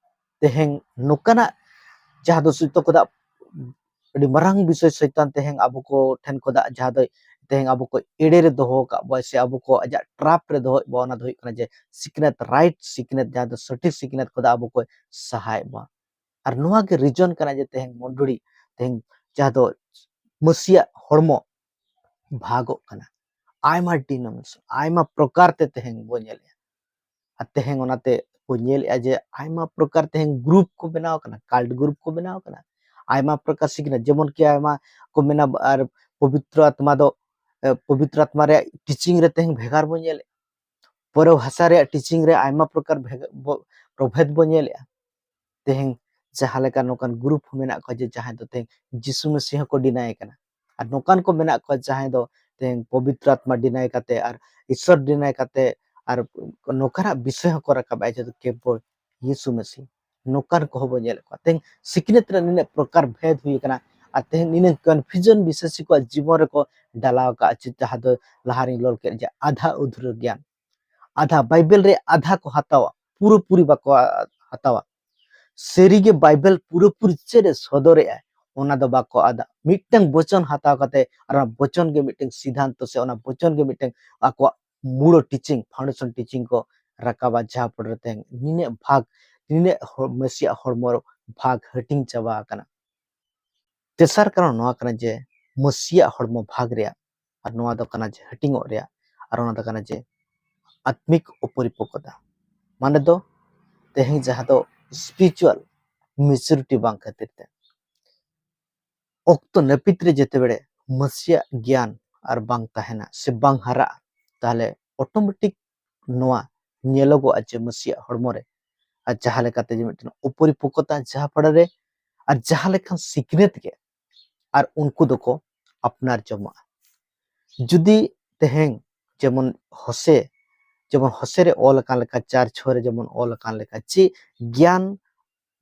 ᱛᱮᱦᱮᱧ ᱱᱚᱝᱠᱟᱱᱟᱜ ᱡᱟᱦᱟᱸ ᱫᱚ ᱥᱚᱭᱛᱚ ᱠᱚᱫᱚ ᱟᱹᱰᱤ ᱢᱟᱨᱟᱝ ᱵᱤᱥᱚᱭ ᱥᱚᱭᱛᱟᱱ ᱛᱮᱦᱮᱧ ᱟᱵᱚ ᱠᱚ ᱴᱷᱮᱱ ᱠᱷᱚᱱᱟᱜ ᱡᱟᱦᱟᱸ ᱫᱚ ᱛᱮᱦᱮᱧ ᱟᱵᱚ ᱠᱚ ᱮᱲᱮ ᱨᱮ ᱫᱚᱦᱚ ᱟᱠᱟᱫ ᱵᱚᱱᱟ ᱥᱮ ᱟᱵᱚ ᱠᱚ ᱟᱡᱟᱜ trap ᱨᱮ ᱫᱚᱦᱚᱭᱮᱫ ᱵᱚᱱᱟ, ᱚᱱᱟ ᱫᱚ ᱦᱩᱭᱩᱜ ᱠᱟᱱᱟ ᱡᱮ ᱥᱤᱠᱷᱱᱟᱹᱛ, right ᱥᱤᱠᱷᱱᱟᱹᱛ, ᱡᱟᱦᱟᱸ ᱫᱚ ᱥᱚᱴᱷᱤᱠ ᱥᱤᱠᱷᱱᱟᱹᱛ ᱠᱷᱚᱱᱟᱜ ᱟᱵᱚ ᱠᱚ ᱥᱟᱦᱟᱭᱮᱫ ᱵᱚᱱᱟ᱾ ᱟᱨ ᱱᱚᱣᱟ ᱜᱮ reason ᱠᱟᱱᱟ ᱡᱮ ᱛᱮᱦᱮᱧ ᱢᱚᱱᱰᱚᱞᱤ, ᱛᱮᱦᱮᱧ ᱡᱟᱦᱟᱸ ᱫᱚ ᱢᱟᱹᱥᱤᱭᱟᱜ ᱦᱚᱲᱢᱚ ᱵᱷᱟᱜᱚᱜ ᱠᱟᱱᱟ, ᱟᱭᱢᱟ denomination, ᱟᱭᱢᱟ ᱯᱨᱚᱠᱟᱨ ᱛᱮ ᱛᱮᱦᱮᱧ ᱵᱚᱱ ᱧᱮᱞᱮᱜᱼᱟ᱾ ᱟᱨ ᱛᱮᱦᱮᱧ ᱚᱱᱟᱛᱮ ᱵᱚᱱ ᱧᱮᱞᱮᱜᱼᱟ ᱡᱮ ᱟᱭᱢᱟ ᱯᱨᱚᱠᱟᱨ ᱛᱮᱦᱮᱧ group ᱠᱚ ᱵᱮᱱᱟᱣ ᱟᱠᱟᱱᱟ, cult group ᱠᱚ ᱵᱮᱱᱟᱣ ᱟᱠᱟᱱᱟ, ᱟᱭᱢᱟ ᱯᱨᱚᱠᱟᱨ ᱥᱤᱠᱷᱱᱟᱹᱛ, ᱡᱮᱢᱚᱱ ᱠᱤ ᱟᱭᱢᱟ ᱠᱚ ᱢᱮᱱᱟ, ᱟᱨ ᱯᱚᱵᱤᱛᱨᱚ ᱟᱛᱢᱟ ᱫᱚ, ᱮ, ᱯᱚᱵᱤᱛᱨᱚ ᱟᱛᱢᱟ ᱨᱮᱭᱟᱜ teaching ᱨᱮ ᱛᱮᱦᱮᱧ ᱵᱷᱮᱜᱟᱨ ᱵᱚᱱ ᱧᱮᱞᱮᱜᱼᱟ᱾ ᱯᱚᱨᱚ ᱵᱷᱟᱥᱟ ᱨᱮᱭᱟᱜ teaching ᱨᱮ ᱟᱭᱢᱟ ᱯᱨᱚᱠᱟᱨ ᱵᱷᱮᱜᱟ-, ᱵᱚ-, ᱯᱨᱚᱵᱷᱮᱫ ᱵᱚᱱ ᱧᱮᱞᱮᱜᱼᱟ᱾ ᱛᱮᱦᱮᱧ ᱡᱟᱦᱟᱸ ᱞᱮᱠᱟ ᱱᱚᱝᱠᱟᱱ group ᱦᱚᱸ ᱢᱮᱱᱟᱜ ᱠᱚᱣᱟ ᱡᱮ ᱡᱟᱦᱟᱸᱭ ᱫᱚ ᱛᱮᱦᱮᱧ ᱡᱤᱥᱩ ᱢᱟᱹᱥᱤ ᱦᱚᱸᱠᱚ deny ᱮ ᱠᱟᱱᱟ, ᱟᱨ ᱱᱚᱝᱠᱟᱱ ᱠᱚ ᱢᱮᱱᱟᱜ ᱠᱚᱣᱟ ᱡᱟᱦᱟᱸᱭ ᱫᱚ ᱛᱮᱦᱮᱧ ᱯᱚᱵᱤᱛᱨᱚ ᱟᱛᱢᱟ deny ᱠᱟᱛᱮ ᱟᱨ ᱤᱥᱥᱚᱨ deny ᱠᱟᱛᱮ ᱟᱨ ᱱᱚᱝᱠᱟᱱᱟᱜ ᱵᱤᱥᱚᱭ ᱦᱚᱸᱠᱚ ᱨᱟᱠᱟᱵ ᱮᱫᱼᱟ ᱡᱮ ᱠᱮᱵᱚᱞ ᱡᱤᱥᱩ ᱢᱟᱹᱥᱤ᱾ ᱱᱚᱝᱠᱟᱱ ᱠᱚᱦᱚᱸ ᱵᱚᱱ ᱧᱮᱞᱮᱫ ᱠᱚᱣᱟ᱾ ᱛᱮᱦᱮᱧ ᱥᱤᱠᱷᱱᱟᱹᱛ ᱨᱮ ᱱᱤᱱᱟᱹᱜ ᱯᱨᱚᱠᱟᱨ ᱵᱷᱮᱫ ᱦᱩᱭ ᱟᱠᱟᱱᱟ, ᱟᱨ ᱛᱮᱦᱮᱧ ᱱᱤᱱᱟᱹᱜ confusion ᱵᱤᱥᱟᱹᱥᱤ ᱠᱚᱣᱟᱜ ᱡᱤᱵᱚᱱ ᱨᱮᱠᱚ ᱰᱟᱞᱟᱣ ᱟᱠᱟᱫᱼᱟ, ᱪᱮᱫ ᱡᱟᱦᱟᱸ ᱫᱚ ᱞᱟᱦᱟ ᱨᱤᱧ ᱨᱚᱲ ᱠᱮᱫ ᱡᱮ ᱟᱫᱷᱟ ᱩᱫᱷᱨᱟᱹ ᱜᱮᱭᱟᱱ, ᱟᱫᱷᱟ ᱵᱟᱭᱵᱮᱞ ᱨᱮ ᱟᱫᱷᱟ ᱠᱚ ᱦᱟᱛᱟᱣᱟ, ᱯᱩᱨᱟᱹᱯᱩᱨᱤ ᱵᱟᱠᱚ ᱟ-, ᱦᱟᱛᱟᱣᱟ᱾ ᱥᱟᱹᱨᱤᱜᱮ ᱵᱟᱭᱵᱮᱞ ᱯᱩᱨᱟᱹᱯᱩᱨᱤ ᱪᱮᱫ ᱮ ᱥᱚᱫᱚᱨᱮᱜᱼᱟ, ᱚᱱᱟ ᱫᱚ ᱵᱟᱠᱚ ᱟᱫᱟ᱾ ᱢᱤᱫᱴᱟᱝ ᱵᱚᱪᱚᱱ ᱦᱟᱛᱟᱣ ᱠᱟᱛᱮ ᱟᱨ ᱚᱱᱟ ᱵᱚᱪᱚᱱ ᱜᱮ ᱢᱤᱫᱴᱟᱝ ᱥᱤᱫᱷᱟᱱᱛᱚ ᱥᱮ ᱚᱱᱟ ᱵᱚᱪᱚᱱ ᱜᱮ ᱢᱤᱫᱴᱟᱝ ᱟᱠᱚᱣᱟᱜ ᱢᱩᱲ teaching, foundation teaching ᱠᱚ ᱨᱟᱠᱟᱵᱟ, ᱡᱟᱦᱟᱸ ᱯᱚᱨᱮ ᱛᱮᱦᱮᱧ ᱱᱤᱱᱟᱹᱜ ᱵᱷᱟᱜᱽ, ᱱᱤᱱᱟᱹᱜ ᱦᱚᱲ, ᱢᱟᱹᱥᱤᱭᱟᱜ ᱦᱚᱲᱢᱚ ᱵᱷᱟᱜᱽ ᱦᱟᱹᱴᱤᱧ ᱪᱟᱵᱟ ᱟᱠᱟᱱᱟ᱾ ᱛᱮᱥᱟᱨ ᱠᱟᱨᱚᱱ ᱱᱚᱣᱟ ᱠᱟᱱᱟ ᱡᱮ ᱢᱟᱹᱥᱤᱭᱟᱜ ᱦᱚᱲᱢᱚ ᱵᱷᱟᱜᱽ ᱨᱮᱭᱟᱜ, ᱟᱨ ᱱᱚᱣᱟ ᱫᱚ ᱠᱟᱱᱟ ᱡᱮ ᱦᱟᱹᱴᱤᱧᱚᱜ ᱨᱮᱭᱟᱜ, ᱟᱨ ᱚᱱᱟ ᱫᱚ ᱠᱟᱱᱟ ᱡᱮ ᱟᱛᱢᱤᱠ ᱚᱯᱚᱨᱤᱯᱚᱠᱠᱚᱛᱟ, ᱢᱟᱱᱮ ᱫᱚ ᱛᱮᱦᱮᱧ ᱡᱟᱦᱟᱸ ᱫᱚ spiritual maturity ᱵᱟᱝ ᱠᱷᱟᱹᱛᱤᱨ ᱛᱮ᱾ ᱚᱠᱛᱚ ᱱᱟᱹᱯᱤᱛ ᱨᱮ ᱡᱮᱛᱮ ᱵᱮᱲᱮ ᱢᱟᱹᱥᱤᱭᱟᱜ ᱜᱮᱭᱟᱱ ᱟᱨ ᱵᱟᱝ ᱛᱟᱦᱮᱱᱟ ᱥᱮ ᱵᱟᱝ ᱦᱟᱨᱟᱜᱼᱟ, ᱛᱟᱦᱞᱮ automatic ᱱᱚᱣᱟ ᱧᱮᱞᱚᱜᱚᱜᱼᱟ ᱡᱮ ᱢᱟᱹᱥᱤᱭᱟᱜ ᱦᱚᱲᱢᱚ ᱨᱮ ᱟᱨ ᱡᱟᱦᱟᱸ ᱞᱮᱠᱟᱛᱮ ᱡᱮ ᱢᱤᱫᱴᱮᱱ ᱚᱯᱚᱨᱤᱯᱚᱠᱠᱚᱛᱟ ᱡᱟᱦᱟᱸ ᱯᱟᱲᱟ ᱨᱮ ᱟᱨ ᱡᱟᱦᱟᱸ ᱞᱮᱠᱟᱱ ᱥᱤᱠᱷᱱᱟᱹᱛ ᱜᱮ ᱟᱨ ᱩᱱᱠᱩ ᱫᱚᱠᱚ ᱟᱯᱱᱟᱨ ᱡᱚᱝᱚᱜᱼᱟ᱾ ᱡᱩᱫᱤ ᱛᱮᱦᱮᱧ ᱡᱮᱢᱚᱱ ᱦᱳᱥᱮ ᱡᱮᱢᱚᱱ ᱦᱳᱥᱮ ᱨᱮ ᱚᱞ ᱟᱠᱟᱱ ᱞᱮᱠᱟ, ᱪᱟᱨ ᱪᱷᱚᱭ ᱨᱮ ᱡᱮᱢᱚᱱ ᱚᱞ ᱟᱠᱟᱱ ᱞᱮᱠᱟ, ᱡᱮ ᱜᱮᱭᱟᱱ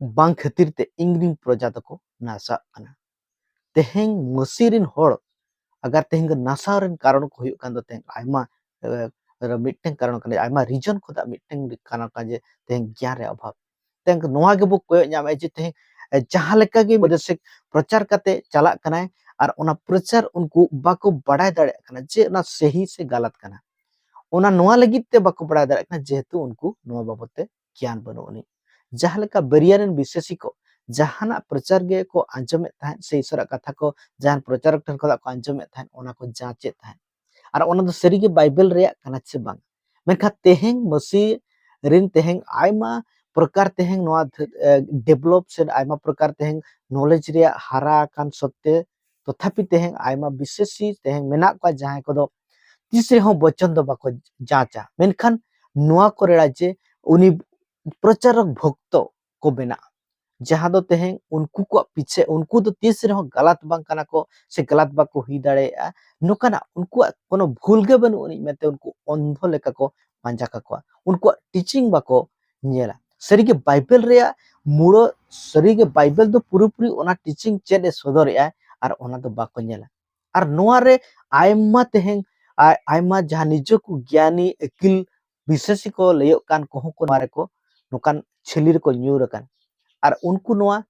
ᱵᱟᱝ ᱠᱷᱟᱹᱛᱤᱨ ᱛᱮ ᱤᱧᱨᱮᱱ ᱯᱨᱚᱡᱟ ᱫᱚᱠᱚ ᱱᱟᱥᱟᱜ ᱠᱟᱱᱟ᱾ ᱛᱮᱦᱮᱧ ᱢᱟᱹᱥᱤ ᱨᱮᱱ ᱦᱚᱲ ᱟᱜᱟᱨ ᱛᱮᱦᱮᱧ ᱫᱚ ᱱᱟᱥᱟᱣ ᱨᱮᱱ ᱠᱟᱨᱚᱱ ᱠᱚ ᱦᱩᱭᱩᱜ ᱠᱟᱱ ᱫᱚ ᱛᱮᱦᱮᱧ ᱟᱭᱢᱟ, ᱮ, ᱢᱤᱫᱴᱮᱱ ᱠᱟᱨᱚᱱ ᱠᱟᱱᱟ, ᱟᱭᱢᱟ ᱨᱤᱡᱚᱱ ᱠᱷᱚᱱᱟᱜ ᱢᱤᱫᱴᱮᱱ ᱠᱟᱨᱚᱱ ᱠᱟᱱᱟ ᱡᱮ ᱛᱮᱦᱮᱧ ᱜᱮᱭᱟᱱ ᱨᱮᱭᱟᱜ ᱚᱵᱷᱟᱵ᱾ ᱛᱮᱦᱮᱧ ᱱᱚᱣᱟ ᱜᱮᱵᱚ ᱠᱚᱭᱚᱜ ᱧᱟᱢᱮᱫ ᱡᱮ ᱛᱮᱦᱮᱧ, ᱮ, ᱡᱟᱦᱟᱸ ᱞᱮᱠᱟ ᱜᱮ ᱵᱳᱭᱫᱮᱥᱤᱠ ᱯᱨᱚᱪᱟᱨ ᱠᱟᱛᱮ ᱪᱟᱞᱟᱜ ᱠᱟᱱᱟᱭ ᱟᱨ ᱚᱱᱟ ᱯᱨᱚᱪᱟᱨ ᱩᱱᱠᱩ ᱵᱟᱠᱚ ᱵᱟᱲᱟᱭ ᱫᱟᱲᱮᱭᱟᱜ ᱠᱟᱱᱟ ᱡᱮ ᱚᱱᱟ ᱥᱟᱹᱦᱤ ᱥᱮ ᱜᱟᱞᱟᱛ ᱠᱟᱱᱟ᱾ ᱚᱱᱟ ᱱᱚᱣᱟ ᱞᱟᱹᱜᱤᱫ ᱛᱮ ᱵᱟᱠᱚ ᱵᱟᱲᱟᱭ ᱫᱟᱲᱮᱭᱟᱜ ᱠᱟᱱᱟ ᱡᱮᱦᱮᱛᱩ ᱩᱱᱠᱩ ᱱᱚᱣᱟ ᱵᱟᱵᱚᱫ ᱛᱮ ᱜᱮᱭᱟᱱ ᱵᱟᱹᱱᱩᱜ ᱟᱹᱱᱤᱡ᱾ ᱡᱟᱦᱟᱸ ᱞᱮᱠᱟ ᱵᱮᱨᱤᱭᱟ ᱨᱮᱱ ᱵᱤᱥᱥᱟᱹᱥᱤ ᱠᱚ ᱡᱟᱦᱟᱱᱟᱜ ᱯᱨᱚᱪᱟᱨ ᱜᱮ ᱠᱚ ᱟᱸᱡᱚᱢᱮᱫ ᱛᱟᱦᱮᱸᱫ ᱥᱮ ᱤᱥᱚᱨᱟᱜ ᱠᱟᱛᱷᱟ ᱠᱚ ᱡᱟᱦᱟᱱ ᱯᱨᱚᱪᱟᱨᱚᱠ ᱴᱷᱮᱱ ᱠᱷᱚᱱᱟᱜ ᱠᱚ ᱟᱸᱡᱚᱢᱮᱫ ᱛᱟᱦᱮᱸᱫ, ᱚᱱᱟ ᱠᱚ ᱡᱟᱸᱪᱮᱫ ᱛᱟᱦᱮᱸᱫ ᱟᱨ ᱚᱱᱟ ᱫᱚ ᱥᱟᱹᱨᱤᱜᱮ ᱵᱟᱭᱵᱮᱞ ᱨᱮᱭᱟᱜ ᱠᱟᱱᱟ ᱥᱮ ᱵᱟᱝ᱾ ᱢᱮᱱᱠᱷᱟᱱ ᱛᱮᱦᱮᱧ ᱢᱟᱹᱥᱤ ᱨᱮᱱ ᱛᱮᱦᱮᱧ ᱟᱭᱢᱟ ᱯᱨᱚᱠᱟᱨ ᱛᱮᱦᱮᱧ ᱱᱚᱣᱟ ᱰᱮᱵᱷᱞᱚᱯ ᱥᱮ ᱟᱭᱢᱟ ᱯᱨᱚᱠᱟᱨ ᱛᱮᱦᱮᱧ ᱱᱚᱞᱮᱡᱽ ᱨᱮᱭᱟᱜ ᱦᱟᱨᱟ ᱟᱠᱟᱱ ᱥᱚᱛᱛᱮ, ᱛᱚᱛᱷᱟᱯᱤ ᱛᱮᱦᱮᱧ ᱟᱭᱢᱟ ᱵᱤᱥᱥᱟᱹᱥᱤ ᱛᱮᱦᱮᱧ ᱢᱮᱱᱟᱜ ᱠᱚᱣᱟ ᱡᱟᱦᱟᱸᱭ ᱠᱚᱫᱚ ᱛᱤᱥ ᱨᱮᱦᱚᱸ ᱵᱚᱪᱚᱱ ᱫᱚ ᱵᱟᱠᱚ ᱡᱟᱸᱪᱟ᱾ ᱢᱮᱱᱠᱷᱟᱱ ᱱᱚᱣᱟ ᱠᱚ ᱨᱮᱲᱟ ᱡᱮ ᱩᱱᱤ ᱯᱨᱚᱪᱟᱨᱚᱠ ᱵᱷᱚᱠᱛᱚ ᱠᱚ ᱵᱮᱱᱟᱜᱼᱟ, ᱡᱟᱦᱟᱸ ᱫᱚ ᱛᱮᱦᱮᱧ ᱩᱱᱠᱩ ᱠᱚᱣᱟᱜ ᱯᱤᱪᱷᱮ, ᱩᱱᱠᱩ ᱫᱚ ᱛᱤᱥ ᱨᱮᱦᱚᱸ ᱜᱟᱞᱟᱛ ᱵᱟᱝ ᱠᱟᱱᱟ ᱠᱚ ᱥᱮ ᱜᱟᱞᱟᱛ ᱵᱟᱠᱚ ᱦᱩᱭ ᱫᱟᱲᱮᱭᱟᱜᱼᱟ, ᱱᱚᱝᱠᱟᱱᱟᱜ ᱩᱱᱠᱩᱣᱟᱜ ᱠᱳᱱᱳ ᱵᱷᱩᱞ ᱜᱮ ᱵᱟᱹᱱᱩᱜ ᱟᱹᱱᱤᱡ ᱢᱮᱱᱛᱮ ᱩᱱᱠᱩ ᱚᱱᱫᱷᱚ ᱞᱮᱠᱟ ᱠᱚ ᱯᱟᱸᱡᱟ ᱠᱟᱠᱚᱣᱟ, ᱩᱱᱠᱩᱣᱟᱜ ᱴᱤᱪᱤᱝ ᱵᱟᱠᱚ ᱧᱮᱞᱟ᱾ ᱥᱟᱹᱨᱤᱜᱮ ᱵᱟᱭᱵᱮᱞ ᱨᱮᱭᱟᱜ ᱢᱩᱲᱟᱹ, ᱥᱟᱹᱨᱤᱜᱮ ᱵᱟᱭᱵᱮᱞ ᱫᱚ ᱯᱩᱨᱟᱹᱯᱩᱨᱤ ᱚᱱᱟ ᱴᱤᱪᱤᱝ ᱪᱮᱫ ᱮ ᱥᱚᱫᱚᱨᱮᱜᱼᱟ ᱟᱨ ᱚᱱᱟ ᱫᱚ ᱵᱟᱠᱚ ᱧᱮᱞᱟ᱾ ᱟᱨ ᱱᱚᱣᱟ ᱨᱮ ᱟᱭᱢᱟ ᱛᱮᱦᱮᱧ ᱟ-, ᱟᱭᱢᱟ ᱡᱟᱦᱟᱸ ᱱᱤᱡᱮ ᱠᱚ ᱜᱮᱭᱟᱱᱤ ᱟᱹᱠᱤᱞ ᱵᱤᱥᱥᱟᱹᱥᱤ ᱠᱚ ᱞᱟᱹᱭᱚᱜ ᱠᱟᱱ ᱠᱚᱦᱚᱸ ᱠᱚ ᱱᱚᱣᱟ ᱨᱮᱠᱚ ᱱᱚᱝᱠᱟᱱ ᱪᱷᱤᱞᱤ ᱨᱮᱠᱚ ᱧᱩᱨ ᱟᱠᱟᱱ᱾ ᱟᱨ ᱩᱱᱠᱩ ᱱᱚᱣᱟ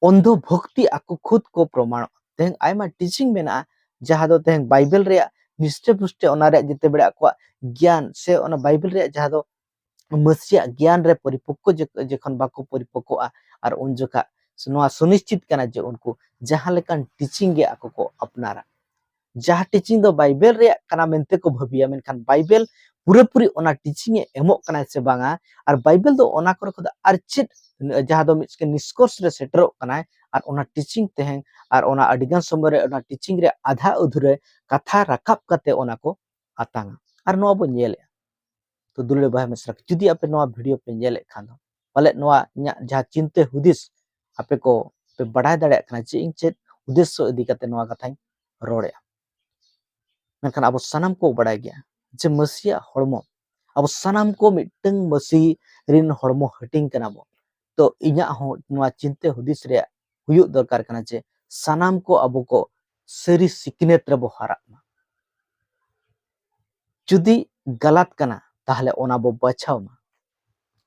ᱚᱱᱫᱷᱚ ᱵᱷᱚᱠᱛᱤ ᱟᱠᱚ ᱠᱷᱩᱫ ᱠᱚ ᱯᱨᱚᱢᱟᱬᱚᱜᱼᱟ᱾ ᱛᱮᱦᱮᱧ ᱟᱭᱢᱟ ᱴᱤᱪᱤᱝ ᱢᱮᱱᱟᱜᱼᱟ ᱡᱟᱦᱟᱸ ᱫᱚ ᱛᱮᱦᱮᱧ ᱵᱟᱭᱵᱮᱞ ᱨᱮᱭᱟᱜ ᱱᱤᱥᱴᱟᱹ ᱯᱩᱥᱴᱟᱹ ᱚᱱᱟ ᱨᱮᱭᱟᱜ ᱡᱮᱛᱮ ᱵᱮᱲᱟ ᱟᱠᱚᱣᱟᱜ ᱜᱮᱭᱟᱱ ᱥᱮ ᱚᱱᱟ ᱵᱟᱭᱵᱮᱞ ᱨᱮᱭᱟᱜ ᱡᱟᱦᱟᱸ ᱫᱚ ᱢᱟᱹᱥᱤᱭᱟᱜ ᱜᱮᱭᱟᱱ ᱨᱮ ᱯᱚᱨᱤᱯᱚᱠᱠᱚ ᱡᱚᱠ-, ᱡᱚᱠᱷᱚᱱ ᱵᱟᱠᱚ ᱯᱚᱨᱤᱯᱚᱠᱠᱚᱜᱼᱟ ᱟᱨ ᱩᱱ ᱡᱚᱠᱷᱟ ᱱᱚᱣᱟ ᱥᱩᱱᱤᱥᱪᱤᱛ ᱠᱟᱱᱟ ᱡᱮ ᱩᱱᱠᱩ ᱡᱟᱦᱟᱸ ᱞᱮᱠᱟᱱ ᱴᱤᱪᱤᱝ ᱜᱮ ᱟᱠᱚ ᱠᱚ ᱟᱯᱱᱟᱨᱟ᱾ ᱡᱟᱦᱟᱸ ᱴᱤᱪᱤᱝ ᱫᱚ ᱵᱟᱭᱵᱮᱞ ᱨᱮᱭᱟᱜ ᱠᱟᱱᱟ ᱢᱮᱱᱛᱮ ᱠᱚ ᱵᱷᱟᱹᱵᱤᱭᱟ, ᱢᱮᱱᱠᱷᱟᱱ ᱵᱟᱭᱵᱮᱞ ᱯᱩᱨᱟᱹᱯᱩᱨᱤ ᱚᱱᱟ ᱴᱤᱪᱤᱝ ᱮ ᱮᱢᱚᱜ ᱠᱟᱱᱟᱭ ᱥᱮ ᱵᱟᱝᱟ, ᱟᱨ ᱵᱟᱭᱵᱮᱞ ᱫᱚ ᱚᱱᱟ ᱠᱚᱨᱮ ᱠᱷᱚᱱ ᱫᱚ ᱟᱨ ᱪᱮᱫ, ᱡᱟᱦᱟᱸ ᱫᱚ ᱢᱤᱫᱴᱮᱱ ᱱᱤᱥᱠᱚᱨᱥ ᱨᱮ ᱥᱮᱴᱮᱨᱚᱜ ᱠᱟᱱᱟᱭ, ᱟᱨ ᱚᱱᱟ ᱴᱤᱪᱤᱝ ᱛᱮᱦᱮᱧ ᱟᱨ ᱚᱱᱟ ᱟᱹᱰᱤᱜᱟᱱ ᱥᱚᱢᱚᱭ ᱨᱮ ᱚᱱᱟ ᱴᱤᱪᱤᱝ ᱨᱮ ᱟᱫᱷᱟ ᱟᱹᱫᱷᱩᱨᱟᱹ ᱠᱟᱛᱷᱟ ᱨᱟᱠᱟᱵ ᱠᱟᱛᱮ ᱚᱱᱟ ᱠᱚ ᱟᱛᱟᱝᱟ᱾ ᱟᱨ ᱱᱚᱣᱟ ᱵᱚᱱ ᱧᱮᱞᱮᱜᱼᱟ᱾ ᱛᱚ ᱫᱩᱞᱟᱹᱲ ᱵᱚᱭᱦᱟ ᱢᱤᱥᱨᱟ ᱠᱚ, ᱡᱩᱫᱤ ᱟᱯᱮ ᱱᱚᱣᱟ ᱵᱷᱤᱰᱤᱭᱳ ᱯᱮ ᱧᱮᱞᱮᱫ ᱠᱷᱟᱱ ᱫᱚ, ᱯᱟᱞᱮᱫ ᱱᱚᱣᱟ ᱤᱧᱟᱹᱜ ᱡᱟᱦᱟᱸ ᱪᱤᱱᱛᱟᱹ ᱦᱩᱫᱤᱥ ᱟᱯᱮ ᱠᱚ ᱯᱮ ᱵᱟᱰᱟᱭ ᱫᱟᱲᱮᱭᱟᱜ ᱠᱟᱱᱟ ᱡᱮ ᱤᱧ ᱪᱮᱫ ᱩᱫᱮᱥᱥᱚ ᱤᱫᱤ ᱠᱟᱛᱮ ᱱᱚᱣᱟ ᱠᱟᱛᱷᱟᱧ ᱨᱚᱲᱮᱜᱼᱟ᱾ ᱢᱮᱱᱠᱷᱟᱱ ᱟᱵᱚ ᱥᱟᱱᱟᱢ ᱠᱚ ᱵᱟᱰᱟᱭ ᱜᱮᱭᱟ ᱡᱮ ᱢᱟᱹᱥᱤᱭᱟᱜ ᱦᱚᱲᱢᱚ, ᱟᱵᱚ ᱥᱟᱱᱟᱢ ᱠᱚ ᱢᱤᱫᱴᱟᱝ ᱢᱟᱹᱥᱤ ᱨᱮᱱ ᱦᱚᱲᱢᱚ ᱦᱟᱹᱴᱤᱧ ᱠᱟᱱᱟ ᱵᱚᱱ᱾ ᱛᱚ ᱤᱧᱟᱹᱜ ᱦᱚᱸ ᱱᱚᱣᱟ ᱪᱤᱱᱛᱟᱹ ᱦᱩᱫᱤᱥ ᱨᱮᱭᱟᱜ ᱦᱩᱭᱩᱜ ᱫᱚᱨᱠᱟᱨ ᱠᱟᱱᱟ ᱡᱮ ᱥᱟᱱᱟᱢ ᱠᱚ ᱟᱵᱚ ᱠᱚ ᱥᱟᱹᱨᱤ ᱥᱤᱠᱷᱱᱟᱹᱛ ᱨᱮᱵᱚ ᱦᱟᱨᱟᱜ ᱢᱟ᱾ ᱡᱩᱫᱤ ᱜᱟᱞᱟᱛ ᱠᱟᱱᱟ, ᱛᱟᱦᱞᱮ ᱚᱱᱟ ᱵᱚ ᱵᱟᱪᱷᱟᱣ ᱢᱟ᱾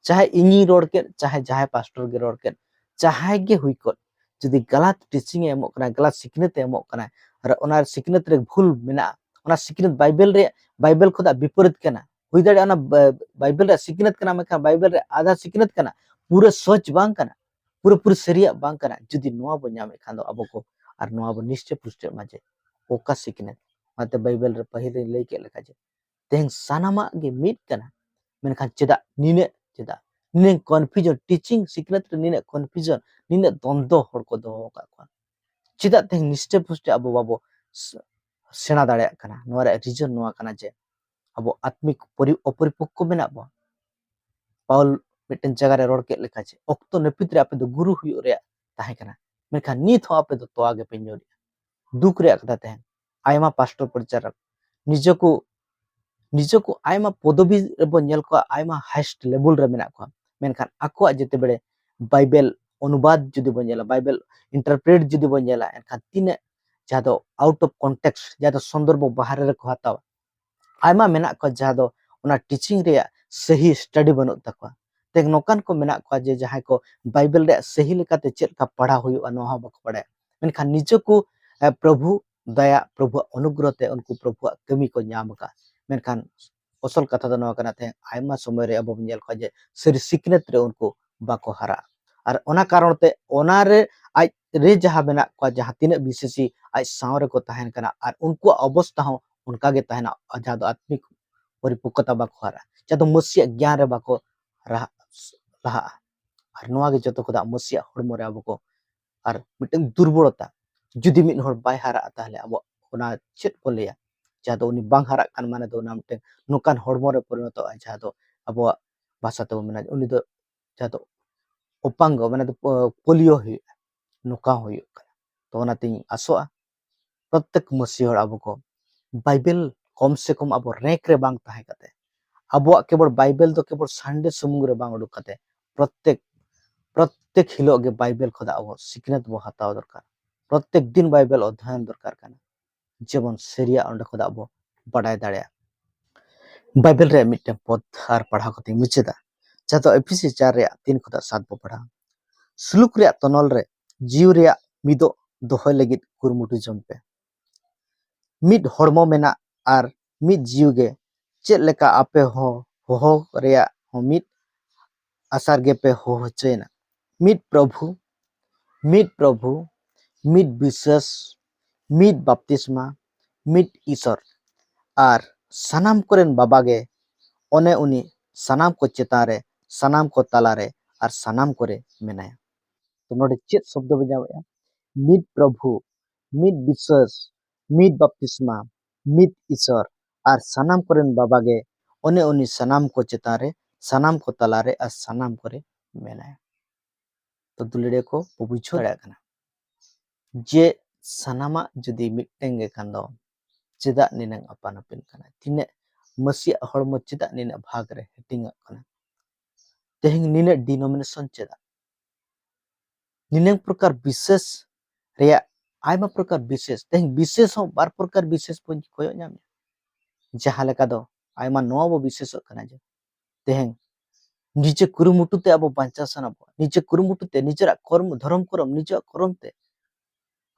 ᱪᱟᱦᱮ ᱤᱧᱤᱧ ᱨᱚᱲ ᱠᱮᱫ, ᱪᱟᱦᱮ ᱡᱟᱦᱟᱸᱭ ᱯᱟᱥᱴᱚᱨ ᱜᱮ ᱨᱚᱲ ᱠᱮᱫ, ᱡᱟᱦᱟᱸᱭ ᱜᱮ ᱦᱩᱭ ᱠᱚᱫ, ᱡᱩᱫᱤ ᱜᱟᱞᱟᱛ ᱴᱤᱪᱤᱝ ᱮ ᱮᱢᱚᱜ ᱠᱟᱱᱟ, ᱜᱟᱞᱟᱛ ᱥᱤᱠᱷᱱᱟᱹᱛ ᱮ ᱮᱢᱚᱜ ᱠᱟᱱᱟ, ᱟᱨ ᱚᱱᱟ ᱥᱤᱠᱷᱱᱟᱹᱛ ᱨᱮ ᱵᱷᱩᱞ ᱢᱮᱱᱟᱜᱼᱟ, ᱚᱱᱟ ᱥᱤᱠᱷᱱᱟᱹᱛ ᱵᱟᱭᱵᱮᱞ ᱨᱮᱭᱟᱜ, ᱵᱟᱭᱵᱮᱞ ᱠᱷᱚᱱᱟᱜ ᱵᱤᱯᱚᱨᱤᱛ ᱠᱟᱱᱟ, ᱦᱩᱭ ᱫᱟᱲᱮᱭᱟᱜᱼᱟ ᱚᱱᱟ ᱵᱟ-, ᱵᱟᱭᱵᱮᱞ ᱨᱮᱭᱟᱜ ᱥᱤᱠᱷᱱᱟᱹᱛ ᱠᱟᱱᱟ, ᱢᱮᱱᱠᱷᱟᱱ ᱵᱟᱭᱵᱮᱞ ᱨᱮ ᱟᱫᱷᱟ ᱥᱤᱠᱷᱱᱟᱹᱛ ᱠᱟᱱᱟ, ᱯᱩᱨᱟᱹ ᱥᱚᱪ ᱵᱟᱝ ᱠᱟᱱᱟ, ᱯᱩᱨᱟᱹᱯᱩᱨᱤ ᱥᱟᱹᱨᱤᱭᱟᱜ ᱵᱟᱝ ᱠᱟᱱᱟ᱾ ᱡᱩᱫᱤ ᱱᱚᱣᱟ ᱵᱚ ᱧᱟᱢᱮᱫ ᱠᱷᱟᱱ ᱫᱚ ᱟᱵᱚ ᱠᱚ, ᱟᱨ ᱱᱚᱣᱟ ᱵᱚ ᱱᱤᱥᱪᱚᱭ ᱯᱩᱥᱴᱟᱹᱜ ᱢᱟ ᱡᱮ ᱚᱠᱟ ᱥᱤᱠᱷᱱᱟᱹᱛ᱾ ᱚᱱᱟᱛᱮ ᱵᱟᱭᱵᱮᱞ ᱨᱮ ᱯᱟᱹᱦᱤᱞ ᱨᱤᱧ ᱞᱟᱹᱭ ᱠᱮᱫ ᱞᱮᱠᱟ ᱡᱮ ᱛᱮᱦᱮᱧ ᱥᱟᱱᱟᱢᱟᱜ ᱜᱮ ᱢᱤᱫ ᱠᱟᱱᱟ, ᱢᱮᱱᱠᱷᱟᱱ ᱪᱮᱫᱟᱜ ᱱᱤᱱᱟᱹᱜ, ᱪᱮᱫᱟᱜ ᱱᱤᱱᱟᱹᱜ ᱠᱚᱱᱯᱷᱤᱭᱩᱡᱚᱱ, ᱴᱤᱪᱤᱝ ᱥᱤᱠᱷᱱᱟᱹᱛ ᱨᱮ ᱱᱤᱱᱟᱹᱜ ᱠᱚᱱᱯᱷᱤᱭᱩᱡᱚᱱ, ᱱᱤᱱᱟᱹᱜ ᱫᱚᱱᱫᱚ ᱦᱚᱲ ᱠᱚ ᱫᱚᱦᱚ ᱟᱠᱟᱫ ᱠᱚᱣᱟ? ᱪᱮᱫᱟᱜ ᱛᱮᱦᱮᱧ ᱱᱤᱥᱪᱚᱭ ᱯᱩᱥᱴᱟᱹ ᱟᱵᱚ ᱵᱟᱵᱚ ᱥ-, ᱥᱮᱬᱟ ᱫᱟᱲᱮᱭᱟᱜ ᱠᱟᱱᱟ? ᱱᱚᱣᱟ ᱨᱮᱭᱟᱜ ᱨᱤᱡᱚᱱ ᱱᱚᱣᱟ ᱠᱟᱱᱟ ᱡᱮ ᱟᱵᱚ ᱟᱛᱢᱤᱠ ᱯᱚᱨᱤ-, ᱚᱯᱚᱨᱤᱯᱚᱠᱠᱚ ᱢᱮᱱᱟᱜ ᱵᱚᱱᱟ᱾ ᱯᱟᱣᱩᱞ ᱢᱤᱫᱴᱮᱱ ᱡᱟᱭᱜᱟ ᱨᱮ ᱨᱚᱲ ᱠᱮᱫ ᱞᱮᱠᱟ ᱡᱮ ᱚᱠᱛᱚ ᱱᱟᱹᱯᱤᱛ ᱨᱮ ᱟᱯᱮ ᱫᱚ ᱜᱩᱨᱩ ᱦᱩᱭᱩᱜ ᱨᱮᱭᱟᱜ ᱛᱟᱦᱮᱸ ᱠᱟᱱᱟ, ᱢᱮᱱᱠᱷᱟᱱ ᱱᱤᱛ ᱦᱚᱸ ᱟᱯᱮ ᱫᱚ ᱛᱚᱣᱟ ᱜᱮᱯᱮ ᱧᱩᱭᱮᱫᱼᱟ᱾ ᱫᱩᱠ ᱨᱮᱭᱟᱜ ᱠᱟᱛᱷᱟ ᱛᱟᱦᱮᱸᱱ, ᱟᱭᱢᱟ ᱯᱟᱥᱴᱚᱨ ᱯᱨᱚᱪᱟᱨᱚᱠ ᱱᱤᱡᱮ ᱠᱚ, ᱱᱤᱡᱮ ᱠᱚ ᱟᱭᱢᱟ ᱯᱚᱫᱚᱵᱤ ᱨᱮᱵᱚᱱ ᱧᱮᱞ ᱠᱚᱣᱟ, ᱟᱭᱢᱟ ᱦᱟᱭᱮᱥᱴ ᱞᱮᱵᱮᱞ ᱨᱮ ᱢᱮᱱᱟᱜ ᱠᱚᱣᱟ, ᱢᱮᱱᱠᱷᱟᱱ ᱟᱠᱚᱣᱟᱜ ᱡᱮᱛᱮ ᱵᱮᱲᱮ ᱵᱟᱭᱵᱮᱞ ᱚᱱᱩᱵᱟᱫ ᱡᱩᱫᱤ ᱵᱚᱱ ᱧᱮᱞᱟ, ᱵᱟᱭᱵᱮᱞ ᱤᱱᱴᱟᱨᱯᱨᱮᱴ ᱡᱩᱫᱤ ᱵᱚᱱ ᱧᱮᱞᱟ, ᱮᱱᱠᱷᱟᱱ ᱛᱤᱱᱟᱹᱜ ᱡᱟᱦᱟᱸ ᱫᱚ ᱟᱣᱩᱴ ᱚᱯᱷ ᱠᱚᱱᱴᱮᱠᱥᱴ, ᱡᱟᱦᱟᱸ ᱫᱚ ᱥᱚᱱᱫᱚᱨᱵᱷ ᱵᱟᱦᱨᱮ ᱨᱮᱠᱚ ᱦᱟᱛᱟᱣᱟ᱾ ᱟᱭᱢᱟ ᱢᱮᱱᱟᱜ ᱠᱚᱣᱟ ᱡᱟᱦᱟᱸ ᱫᱚ ᱚᱱᱟ ᱴᱤᱪᱤᱝ ᱨᱮᱭᱟᱜ ᱥᱟᱹᱦᱤ ᱥᱴᱟᱰᱤ ᱵᱟᱹᱱᱩᱜ ᱛᱟᱠᱚᱣᱟ᱾ ᱛᱮ ᱱᱚᱝᱠᱟᱱ ᱠᱚ ᱢᱮᱱᱟᱜ ᱠᱚᱣᱟ ᱡᱮ ᱡᱟᱦᱟᱸᱭ ᱠᱚ ᱵᱟᱭᱵᱮᱞ ᱨᱮᱭᱟᱜ ᱥᱟᱹᱦᱤ ᱞᱮᱠᱟᱛᱮ ᱪᱮᱫ ᱞᱮᱠᱟ ᱯᱟᱲᱦᱟᱣ ᱦᱩᱭᱩᱜᱼᱟ, ᱱᱚᱣᱟ ᱦᱚᱸ ᱵᱟᱠᱚ ᱵᱟᱲᱟᱭᱟ᱾ ᱢᱮᱱᱠᱷᱟᱱ ᱱᱤᱡᱮ ᱠᱚ, ᱮ, ᱯᱨᱚᱵᱷᱩ ᱫᱟᱭᱟ, ᱯᱨᱚᱵᱷᱩᱣᱟᱜ ᱚᱱᱩᱜᱨᱚᱦᱚ ᱛᱮ ᱩᱱᱠᱩ ᱯᱨᱚᱵᱷᱩᱣᱟᱜ ᱠᱟᱹᱢᱤ ᱠᱚ ᱧᱟᱢ ᱟᱠᱟᱫᱼᱟ᱾ ᱢᱮᱱᱠᱷᱟᱱ ᱟᱥᱚᱞ ᱠᱟᱛᱷᱟ ᱫᱚ ᱱᱚᱣᱟ ᱠᱟᱱᱟ, ᱛᱮᱦᱮᱧ ᱟᱭᱢᱟ ᱥᱚᱢᱚᱭ ᱨᱮ ᱟᱵᱚ ᱵᱚᱱ ᱧᱮᱞ ᱠᱚᱣᱟ ᱡᱮ ᱥᱟᱹᱨᱤ ᱥᱤᱠᱷᱱᱟᱹᱛ ᱨᱮ ᱩᱱᱠᱩ ᱵᱟᱠᱚ ᱦᱟᱨᱟᱜᱼᱟ᱾ ᱟᱨ ᱚᱱᱟ ᱠᱟᱨᱚᱱ ᱛᱮ ᱚᱱᱟ ᱨᱮ ᱟᱡ ᱨᱮ ᱡᱟᱦᱟᱸ ᱢᱮᱱᱟᱜ ᱠᱚᱣᱟ, ᱡᱟᱦᱟᱸ ᱛᱤᱱᱟᱹᱜ ᱵᱤᱥᱮᱥᱤ ᱟᱡ ᱥᱟᱶ ᱨᱮᱠᱚ ᱛᱟᱦᱮᱱ ᱠᱟᱱᱟ, ᱟᱨ ᱩᱱᱠᱩᱣᱟᱜ ᱚᱵᱚᱥᱛᱟ ᱦᱚᱸ ᱚᱱᱠᱟ ᱜᱮ ᱛᱟᱦᱮᱱᱟ, ᱡᱟᱦᱟᱸ ᱫᱚ ᱟᱛᱢᱤᱠ ᱯᱚᱨᱤᱯᱚᱠᱠᱚᱛᱟ ᱵᱟᱠᱚ ᱦᱟᱨᱟᱜᱼᱟ, ᱡᱟᱦᱟᱸ ᱫᱚ ᱢᱟᱹᱥᱤᱭᱟᱜ ᱜᱮᱭᱟᱱ ᱨᱮ ᱵᱟᱠᱚ ᱨᱟᱦᱟ-, ᱞᱟᱦᱟᱜᱼᱟ᱾ ᱟᱨ ᱱᱚᱣᱟ ᱜᱮ ᱡᱚᱛᱚ ᱠᱷᱚᱱᱟᱜ ᱢᱟᱹᱥᱤᱭᱟᱜ ᱦᱚᱲᱢᱚ ᱨᱮ ᱟᱵᱚ ᱠᱚ ᱟᱨ ᱢᱤᱫᱴᱟᱝ ᱫᱩᱨᱵᱚᱞᱚᱛᱟ᱾ ᱡᱩᱫᱤ ᱢᱤᱫ ᱦᱚᱲ ᱵᱟᱭ ᱦᱟᱨᱟᱜᱼᱟ, ᱛᱟᱦᱚᱞᱮ ᱟᱵᱚ ᱚᱱᱟ ᱪᱮᱫ ᱵᱚ ᱞᱟᱹᱭᱟ? ᱡᱟᱦᱟᱸ ᱫᱚ ᱩᱱᱤ ᱵᱟᱝ ᱦᱟᱨᱟᱜ ᱠᱟᱱ ᱢᱟᱱᱮ ᱫᱚ ᱚᱱᱟ ᱢᱤᱫᱴᱟᱝ ᱱᱚᱝᱠᱟᱱ ᱦᱚᱲᱢᱚ ᱨᱮ ᱯᱚᱨᱤᱱᱚᱛᱚᱜᱼᱟ, ᱡᱟᱦᱟᱸ ᱫᱚ ᱟᱵᱚᱣᱟᱜ ᱵᱷᱟᱥᱟ ᱛᱮᱵᱚ ᱢᱮᱱᱟ, ᱩᱱᱤ ᱫᱚ ᱡᱟᱦᱟᱸ ᱫᱚ ᱚᱯᱟᱝᱜᱚ, ᱢᱟᱱᱮ ᱫᱚ ᱯᱳ-, ᱯᱳᱞᱤᱭᱳ ᱦᱩᱭᱩᱜᱼᱟ, ᱱᱚᱝᱠᱟ ᱦᱚᱸ ᱦᱩᱭᱩᱜ ᱠᱟᱱᱟ᱾ ᱛᱚ ᱚᱱᱟᱛᱤᱧ ᱟᱥᱚᱜᱼᱟ ᱯᱨᱚᱛᱮᱠ ᱢᱟᱹᱥᱤ ᱦᱚᱲ ᱟᱵᱚ ᱠᱚ ᱵᱟᱭᱵᱮᱞ ᱠᱚᱢ ᱥᱮ ᱠᱚᱢ ᱟᱵᱚ ᱨᱮᱸᱠ ᱨᱮ ᱵᱟᱝ ᱛᱟᱦᱮᱸ ᱠᱟᱛᱮ, ᱟᱵᱚᱣᱟᱜ ᱠᱮᱵᱚᱞ ᱵᱟᱭᱵᱮᱞ ᱫᱚ ᱠᱮᱵᱚᱞ ᱥᱟᱱᱰᱮ ᱥᱩᱢᱩᱝ ᱨᱮ ᱵᱟᱝ ᱩᱰᱩᱠ ᱠᱟᱛᱮ, ᱯᱨᱚᱛᱮᱠ ᱯᱨᱚᱛᱮᱠ ᱦᱤᱞᱳᱜ ᱜᱮ ᱵᱟᱭᱵᱮᱞ ᱠᱷᱚᱱᱟᱜ ᱟᱵᱚ ᱥᱤᱠᱷᱱᱟᱹᱛ ᱵᱚ ᱦᱟᱛᱟᱣ ᱫᱚᱨᱠᱟᱨ᱾ ᱯᱨᱚᱛᱮᱠ ᱫᱤᱱ ᱵᱟᱭᱵᱮᱞ ᱚᱫᱷᱭᱚᱱ ᱫᱚᱨᱠᱟᱨ ᱠᱟᱱᱟ, ᱡᱮᱢᱚᱱ ᱥᱟᱹᱨᱤᱭᱟᱜ ᱚᱸᱰᱮ ᱠᱷᱚᱱᱟᱜ ᱵᱚ ᱵᱟᱰᱟᱭ ᱫᱟᱲᱮᱭᱟᱜᱼᱟ᱾ ᱵᱟᱭᱵᱮᱞ ᱨᱮᱭᱟᱜ ᱢᱤᱫᱴᱮᱱ ᱯᱚᱫ ᱟᱨ ᱯᱟᱲᱦᱟᱣ ᱠᱟᱛᱮᱧ ᱢᱩᱪᱟᱹᱫᱟ, ᱡᱟᱦᱟᱸ ᱫᱚ ᱮᱯᱷᱤᱥᱤ ᱪᱟᱨ ᱨᱮᱭᱟᱜ ᱛᱤᱱ ᱠᱷᱚᱱᱟᱜ ᱥᱟᱛ ᱵᱚ ᱯᱟᱲᱦᱟᱣᱟ᱾ ᱥᱩᱞᱩᱠ ᱨᱮᱭᱟᱜ ᱛᱚᱱᱚᱞ ᱨᱮ ᱡᱤᱣᱤ ᱨᱮᱭᱟᱜ ᱢᱤᱫᱚᱜ ᱫᱚᱦᱚᱭ ᱞᱟᱹᱜᱤᱫ ᱠᱩᱨᱩᱢᱩᱴᱩ ᱡᱚᱝ ᱯᱮ᱾ ᱢᱤᱫ ᱦᱚᱲᱢᱚ ᱢᱮᱱᱟᱜ ᱟᱨ ᱢᱤᱫ ᱡᱤᱣᱤ ᱜᱮ, ᱪᱮᱫ ᱞᱮᱠᱟ ᱟᱯᱮ ᱦᱚᱸ ᱦᱚᱦᱚ ᱨᱮᱭᱟᱜ ᱦᱚᱸ ᱢᱤᱫ ᱟᱥᱟᱨ ᱜᱮᱯᱮ ᱦᱚᱦᱚ ᱦᱚᱪᱚᱭᱮᱱᱟ᱾ ᱢᱤᱫ ᱯᱨᱚᱵᱷᱩ, ᱢᱤᱫ ᱯᱨᱚᱵᱷᱩ, ᱢᱤᱫ ᱵᱤᱥᱣᱟᱥ, ᱢᱤᱫ ᱵᱟᱯᱛᱤᱥᱢᱟ, ᱢᱤᱫ ᱤᱥᱚᱨ, ᱟᱨ ᱥᱟᱱᱟᱢ ᱠᱚᱨᱮᱱ ᱵᱟᱵᱟ ᱜᱮ, ᱚᱱᱮ ᱩᱱᱤ ᱥᱟᱱᱟᱢ ᱠᱚ ᱪᱮᱛᱟᱱ ᱨᱮ, ᱥᱟᱱᱟᱢ ᱠᱚ ᱛᱟᱞᱟᱨᱮ, ᱟᱨ ᱥᱟᱱᱟᱢ ᱠᱚᱨᱮ ᱢᱮᱱᱟᱭᱟ᱾ ᱛᱚ ᱱᱚᱰᱮ ᱪᱮᱫ ᱥᱚᱵᱫᱚ ᱵᱚᱱ ᱧᱟᱢᱮᱫᱼᱟ? ᱢᱤᱫ ᱯᱨᱚᱵᱷᱩ, ᱢᱤᱫ ᱵᱤᱥᱣᱟᱥ, ᱢᱤᱫ ᱵᱟᱯᱛᱤᱥᱢᱟ, ᱢᱤᱫ ᱤᱥᱚᱨ, ᱟᱨ ᱥᱟᱱᱟᱢ ᱠᱚᱨᱮᱱ ᱵᱟᱵᱟ ᱜᱮ, ᱚᱱᱮ ᱩᱱᱤ ᱥᱟᱱᱟᱢ ᱠᱚ ᱪᱮᱛᱟᱱ ᱨᱮ, ᱥᱟᱱᱟᱢ ᱠᱚ ᱛᱟᱞᱟᱨᱮ, ᱟᱨ ᱥᱟᱱᱟᱢ ᱠᱚᱨᱮ ᱢᱮᱱᱟᱭᱟ᱾ ᱛᱚ ᱫᱩᱞᱟᱹᱲᱤᱭᱟᱹ ᱠᱚ, ᱵᱚ ᱵᱩᱡᱷᱟᱹᱣ ᱫᱟᱲᱮᱭᱟᱜ ᱠᱟᱱᱟ ᱡᱮ ᱥᱟᱱᱟᱢᱟᱜ ᱡᱩᱫᱤ ᱢᱤᱫᱴᱮᱱ ᱜᱮ ᱠᱷᱟᱱ ᱫᱚ, ᱪᱮᱫᱟᱜ ᱱᱤᱱᱟᱹᱝ ᱟᱯᱟᱱ ᱟᱹᱯᱤᱱ ᱠᱟᱱᱟ? ᱛᱤᱱᱟᱹᱜ ᱢᱟᱹᱥᱤᱭᱟᱜ ᱦᱚᱲᱢᱚ ᱪᱮᱫᱟᱜ ᱱᱤᱱᱟᱹᱜ ᱵᱷᱟᱜᱽ ᱨᱮ ᱦᱟᱹᱴᱤᱧᱚᱜ ᱠᱟᱱᱟ? ᱛᱮᱦᱮᱧ ᱱᱤᱱᱟᱹᱜ ᱰᱤᱱᱳᱢᱤᱱᱮᱥᱚᱱ ᱪᱮᱫᱟᱜ? ᱱᱤᱱᱟᱹᱝ ᱯᱨᱚᱠᱟᱨ ᱵᱤᱥᱮᱥ ᱨᱮᱭᱟᱜ ᱟᱭᱢᱟ ᱯᱨᱚᱠᱟᱨ ᱵᱤᱥᱮᱥ, ᱛᱮᱦᱮᱧ ᱵᱤᱥᱮᱥ ᱦᱚᱸ ᱵᱟᱨ ᱯᱨᱚᱠᱟᱨ ᱵᱤᱥᱮᱥ ᱵᱚᱱ ᱠᱚᱭᱚᱜ ᱧᱟᱢᱮᱫᱼᱟ, ᱡᱟᱦᱟᱸ ᱞᱮᱠᱟ ᱫᱚ ᱟᱭᱢᱟ ᱱᱚᱣᱟ ᱵᱚ ᱵᱤᱥᱮᱥᱚᱜ ᱠᱟᱱᱟ ᱡᱮ ᱛᱮᱦᱮᱧ ᱱᱤᱡᱮ ᱠᱩᱨᱩᱢᱩᱴᱩ ᱛᱮ ᱟᱵᱚ ᱵᱟᱧᱪᱟᱣ ᱥᱟᱱᱟ ᱵᱚᱱᱟ, ᱱᱤᱡᱮ ᱠᱩᱨᱩᱢᱩᱴᱩ ᱛᱮ ᱱᱤᱡᱮᱨᱟᱜ ᱠᱚᱨᱢ, ᱫᱷᱚᱨᱚᱢ ᱠᱚᱨᱚᱢ, ᱱᱤᱡᱮᱨᱟᱜ ᱠᱚᱨᱚᱢ ᱛᱮ᱾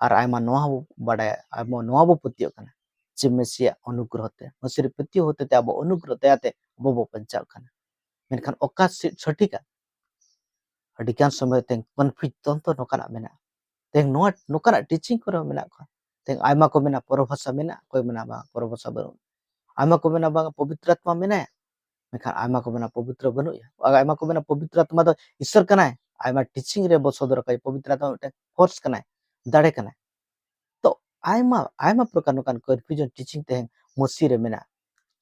ᱟᱨ ᱟᱭᱢᱟ ᱱᱚᱣᱟ ᱦᱚᱸ ᱵᱚ ᱵᱟᱰᱟᱭᱟ, ᱟᱭᱢᱟ ᱱᱚᱣᱟ ᱵᱚ ᱯᱟᱹᱛᱭᱟᱹᱜ ᱠᱟᱱᱟ ᱡᱮ ᱢᱮᱥᱤᱭᱟᱜ ᱚᱱᱩᱜᱨᱚᱦᱚ ᱛᱮ, ᱢᱟᱹᱥᱤ ᱨᱮ ᱯᱟᱹᱛᱭᱟᱹᱣ ᱦᱚᱛᱮ ᱛᱮ ᱟᱵᱚ ᱚᱱᱩᱜᱨᱚᱦᱚ ᱫᱟᱭᱟ ᱛᱮ ᱟᱵᱚ ᱵᱚ ᱵᱟᱧᱪᱟᱣ ᱠᱟᱱᱟ᱾ ᱢᱮᱱᱠᱷᱟᱱ ᱚᱠᱟ ᱥᱮᱫ ᱥᱚᱴᱷᱤᱠᱟ? ᱟᱹᱰᱤ ᱜᱟᱱ ᱥᱚᱢᱚᱭ ᱛᱮ ᱠᱚᱱᱯᱷᱤᱭᱩᱡᱽ ᱛᱚᱱᱛᱚ ᱱᱚᱝᱠᱟᱱᱟᱜ ᱢᱮᱱᱟᱜᱼᱟ᱾ ᱛᱮᱦᱮᱧ ᱱᱚᱣᱟ, ᱱᱚᱝᱠᱟᱱᱟᱜ ᱴᱤᱪᱤᱝ ᱠᱚᱨᱮ ᱦᱚᱸ ᱢᱮᱱᱟᱜ ᱠᱚᱣᱟ᱾ ᱛᱮᱦᱮᱧ ᱟᱭᱢᱟ ᱠᱚ ᱢᱮᱱᱟ ᱯᱚᱨᱚᱵᱷᱟᱥᱟ ᱢᱮᱱᱟᱜᱼᱟ, ᱚᱠᱚᱭ ᱢᱮᱱᱟ ᱵᱟᱝ ᱯᱚᱨᱚᱵᱷᱟᱥᱟ ᱵᱟᱹᱱᱩᱜᱼᱟ᱾ ᱟᱭᱢᱟ ᱠᱚ ᱢᱮᱱᱟ ᱵᱟᱝ ᱯᱚᱵᱤᱛᱨᱚ ᱟᱛᱢᱟ ᱢᱮᱱᱟᱭᱟ, ᱢᱮᱱᱠᱷᱟᱱ ᱟᱭᱢᱟ ᱠᱚ ᱢᱮᱱᱟ ᱯᱚᱵᱤᱛᱨᱚ ᱵᱟᱹᱱᱩᱜᱼᱟ᱾ ᱟᱨ ᱟᱭᱢᱟ ᱠᱚ ᱢᱮᱱᱟ ᱯᱚᱵᱤᱛᱨᱚ ᱟᱛᱢᱟ ᱫᱚ ᱤᱥᱥᱚᱨ ᱠᱟᱱᱟᱭ, ᱟᱭᱢᱟ ᱴᱤᱪᱤᱝ ᱨᱮ ᱵᱚ ᱥᱚᱫᱚᱨ ᱟᱠᱟᱫ ᱯᱚᱵᱤᱛᱨᱚ ᱟᱛᱢᱟ ᱢᱤᱫᱴᱮᱱ ᱯᱷᱳᱨᱥ ᱠᱟᱱᱟᱭ, ᱫᱟᱲᱮ ᱠᱟᱱᱟᱭ᱾ ᱛᱚ ᱟᱭᱢᱟ, ᱟᱭᱢᱟ ᱯᱨᱚᱠᱟᱨ ᱱᱚᱝᱠᱟᱱ ᱠᱚᱱᱯᱷᱤᱭᱩᱡᱚᱱ ᱴᱤᱪᱤᱝ ᱛᱮᱦᱮᱧ ᱢᱟᱹᱥᱤ ᱨᱮ ᱢᱮᱱᱟᱜᱼᱟ᱾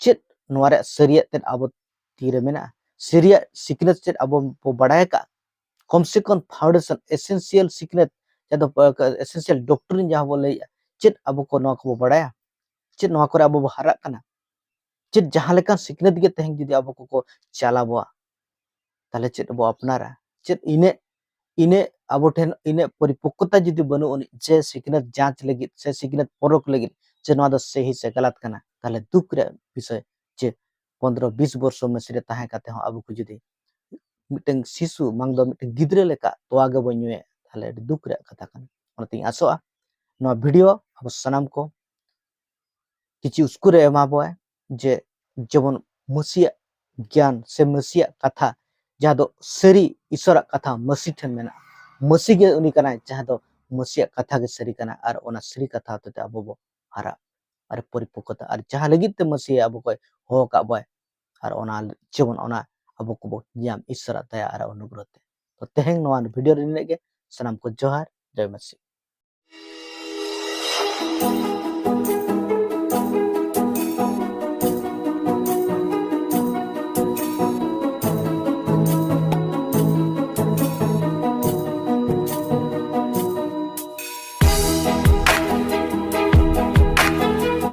ᱪᱮᱫ ᱱᱚᱣᱟ ᱨᱮᱭᱟᱜ ᱥᱟᱹᱨᱤᱭᱟᱜ ᱛᱮᱫ ᱟᱵᱚ ᱛᱤ ᱨᱮ ᱢᱮᱱᱟᱜᱼᱟ? ᱥᱟᱹᱨᱤᱭᱟᱜ ᱥᱤᱠᱷᱱᱟᱹᱛ ᱪᱮᱫ ᱟᱵᱚ ᱵᱚ ᱵᱟᱲᱟᱭ ᱟᱠᱟᱫᱼᱟ? ᱠᱚᱢ ᱥᱮ ᱠᱚᱢ ᱯᱷᱟᱣᱩᱱᱰᱮᱥᱚᱱ, ᱮᱥᱮᱱᱥᱤᱭᱟᱞ ᱥᱤᱠᱷᱱᱟᱹᱛ, ᱡᱟᱦᱟᱸ ᱫᱚ, ᱮ, ᱮᱥᱮᱱᱥᱤᱭᱟᱞ ᱰᱚᱠᱴᱨᱤᱱ ᱡᱟᱦᱟᱸ ᱵᱚ ᱞᱟᱹᱭᱮᱫᱼᱟ, ᱪᱮᱫ ᱟᱵᱚ ᱠᱚ ᱱᱚᱣᱟ ᱠᱚᱵᱚ ᱵᱟᱲᱟᱭᱟ? ᱪᱮᱫ ᱱᱚᱣᱟ ᱠᱚᱨᱮ ᱟᱵᱚ ᱵᱚ ᱦᱟᱨᱟᱜ ᱠᱟᱱᱟ? ᱪᱮᱫ ᱡᱟᱦᱟᱸ ᱞᱮᱠᱟᱱ ᱥᱤᱠᱷᱱᱟᱹᱛ ᱜᱮ ᱛᱮᱦᱮᱧ ᱡᱩᱫᱤ ᱟᱵᱚ ᱠᱚᱠᱚ ᱪᱟᱞ ᱟᱵᱚᱣᱟ, ᱛᱟᱦᱚᱞᱮ ᱪᱮᱫ ᱵᱚ ᱟᱯᱱᱟᱨᱟ? ᱪᱮᱫ ᱤᱱᱟᱹᱜ ᱤᱱᱟᱹᱜ ᱟᱵᱚ ᱴᱷᱮᱱ ᱤᱱᱟᱹᱜ ᱯᱚᱨᱤᱯᱚᱠᱠᱚᱛᱟ ᱡᱩᱫᱤ ᱵᱟᱹᱱᱩᱜ ᱟᱹᱱᱤᱡ ᱡᱮ ᱥᱤᱠᱷᱱᱟᱹᱛ ᱡᱟᱸᱪ ᱞᱟᱹᱜᱤᱫ ᱥᱮ ᱥᱤᱠᱷᱱᱟᱹᱛ ᱯᱚᱨᱚᱠ ᱞᱟᱹᱜᱤᱫ ᱡᱮ ᱱᱚᱣᱟ ᱫᱚ ᱥᱟᱹᱦᱤ ᱥᱮ ᱜᱟᱞᱟᱛ ᱠᱟᱱᱟ, ᱛᱟᱦᱚᱞᱮ ᱫᱩᱠ ᱨᱮᱭᱟᱜ ᱵᱤᱥᱚᱭ ᱡᱮ ᱯᱚᱱᱫᱽᱨᱚ ᱵᱤᱥ ᱵᱚᱨᱥᱚ ᱢᱟᱹᱥᱤ ᱨᱮ ᱛᱟᱦᱮᱸ ᱠᱟᱛᱮ ᱦᱚᱸ ᱟᱵᱚ ᱠᱚ ᱡᱩᱫᱤ ᱢᱤᱫᱴᱟᱝ ᱥᱤᱥᱩ ᱵᱟᱝ ᱫᱚ ᱢᱤᱫᱴᱟᱝ ᱜᱤᱫᱽᱨᱟᱹ ᱞᱮᱠᱟ ᱛᱚᱣᱟ ᱜᱮᱵᱚᱱ ᱧᱩᱭᱟ, ᱛᱟᱦᱚᱞᱮ ᱟᱹᱰᱤ ᱫᱩᱠ ᱨᱮᱭᱟᱜ ᱠᱟᱛᱷᱟ ᱠᱟᱱᱟ᱾ ᱚᱱᱟᱛᱤᱧ ᱟᱥᱚᱜᱼᱟ ᱱᱚᱣᱟ ᱵᱷᱤᱰᱤᱭᱳ ᱟᱵᱚ ᱥᱟᱱᱟᱢ ᱠᱚ ᱠᱤᱪᱷᱩ ᱩᱥᱠᱩᱨᱮ ᱮᱢᱟ ᱵᱚᱣᱟᱭ, ᱡᱮ ᱡᱮᱢᱚᱱ ᱢᱟᱹᱥᱤᱭᱟᱜ ᱜᱮᱭᱟᱱ ᱥᱮ ᱢᱟᱹᱥᱤᱭᱟᱜ ᱠᱟᱛᱷᱟ, ᱡᱟᱦᱟᱸ ᱫᱚ ᱥᱟᱹᱨᱤ ᱤᱥᱚᱨᱟᱜ ᱠᱟᱛᱷᱟ ᱢᱟᱹᱥᱤ ᱴᱷᱮᱱ ᱢᱮᱱᱟᱜᱼᱟ, ᱢᱟᱹᱥᱤ ᱜᱮ ᱩᱱᱤ ᱠᱟᱱᱟᱭ, ᱡᱟᱦᱟᱸ ᱫᱚ ᱢᱟᱹᱥᱤᱭᱟᱜ ᱠᱟᱛᱷᱟ ᱜᱮ ᱥᱟᱹᱨᱤ ᱠᱟᱱᱟ᱾ ᱟᱨ ᱚᱱᱟ ᱥᱟᱹᱨᱤ ᱠᱟᱛᱷᱟ ᱦᱚᱛᱮᱛᱮ ᱟᱵᱚ ᱵᱚ ᱦᱟᱨᱟᱜ ᱟᱨ ᱯᱚᱨᱤᱯᱚᱠᱠᱚᱛᱟ, ᱟᱨ ᱡᱟᱦᱟᱸ ᱞᱟᱹᱜᱤᱫ ᱛᱮ ᱢᱟᱹᱥᱤ ᱟᱵᱚ ᱠᱚᱭ ᱦᱚᱦᱚ ᱟᱠᱟᱫ ᱵᱚᱣᱟᱭ, ᱟᱨ ᱚᱱᱟ ᱡᱮᱢᱚᱱ ᱚᱱᱟ ᱟᱵᱚ ᱠᱚᱵᱚ ᱧᱟᱢ ᱤᱥᱚᱨᱟᱜ ᱫᱟᱭᱟ ᱟᱨ ᱚᱱᱩᱜᱨᱚᱦᱚ ᱛᱮ᱾ ᱛᱚ ᱛᱮᱦᱮᱧ ᱱᱚᱣᱟ ᱵᱷᱤᱰᱤᱭᱳ ᱨᱮ ᱱᱤᱱᱟᱹᱜ ᱜᱮ᱾ ᱥᱟᱱᱟᱢ ᱠᱚ ᱡᱚᱦᱟᱨ, ᱡᱚᱭ ᱢᱟᱹᱥᱤ᱾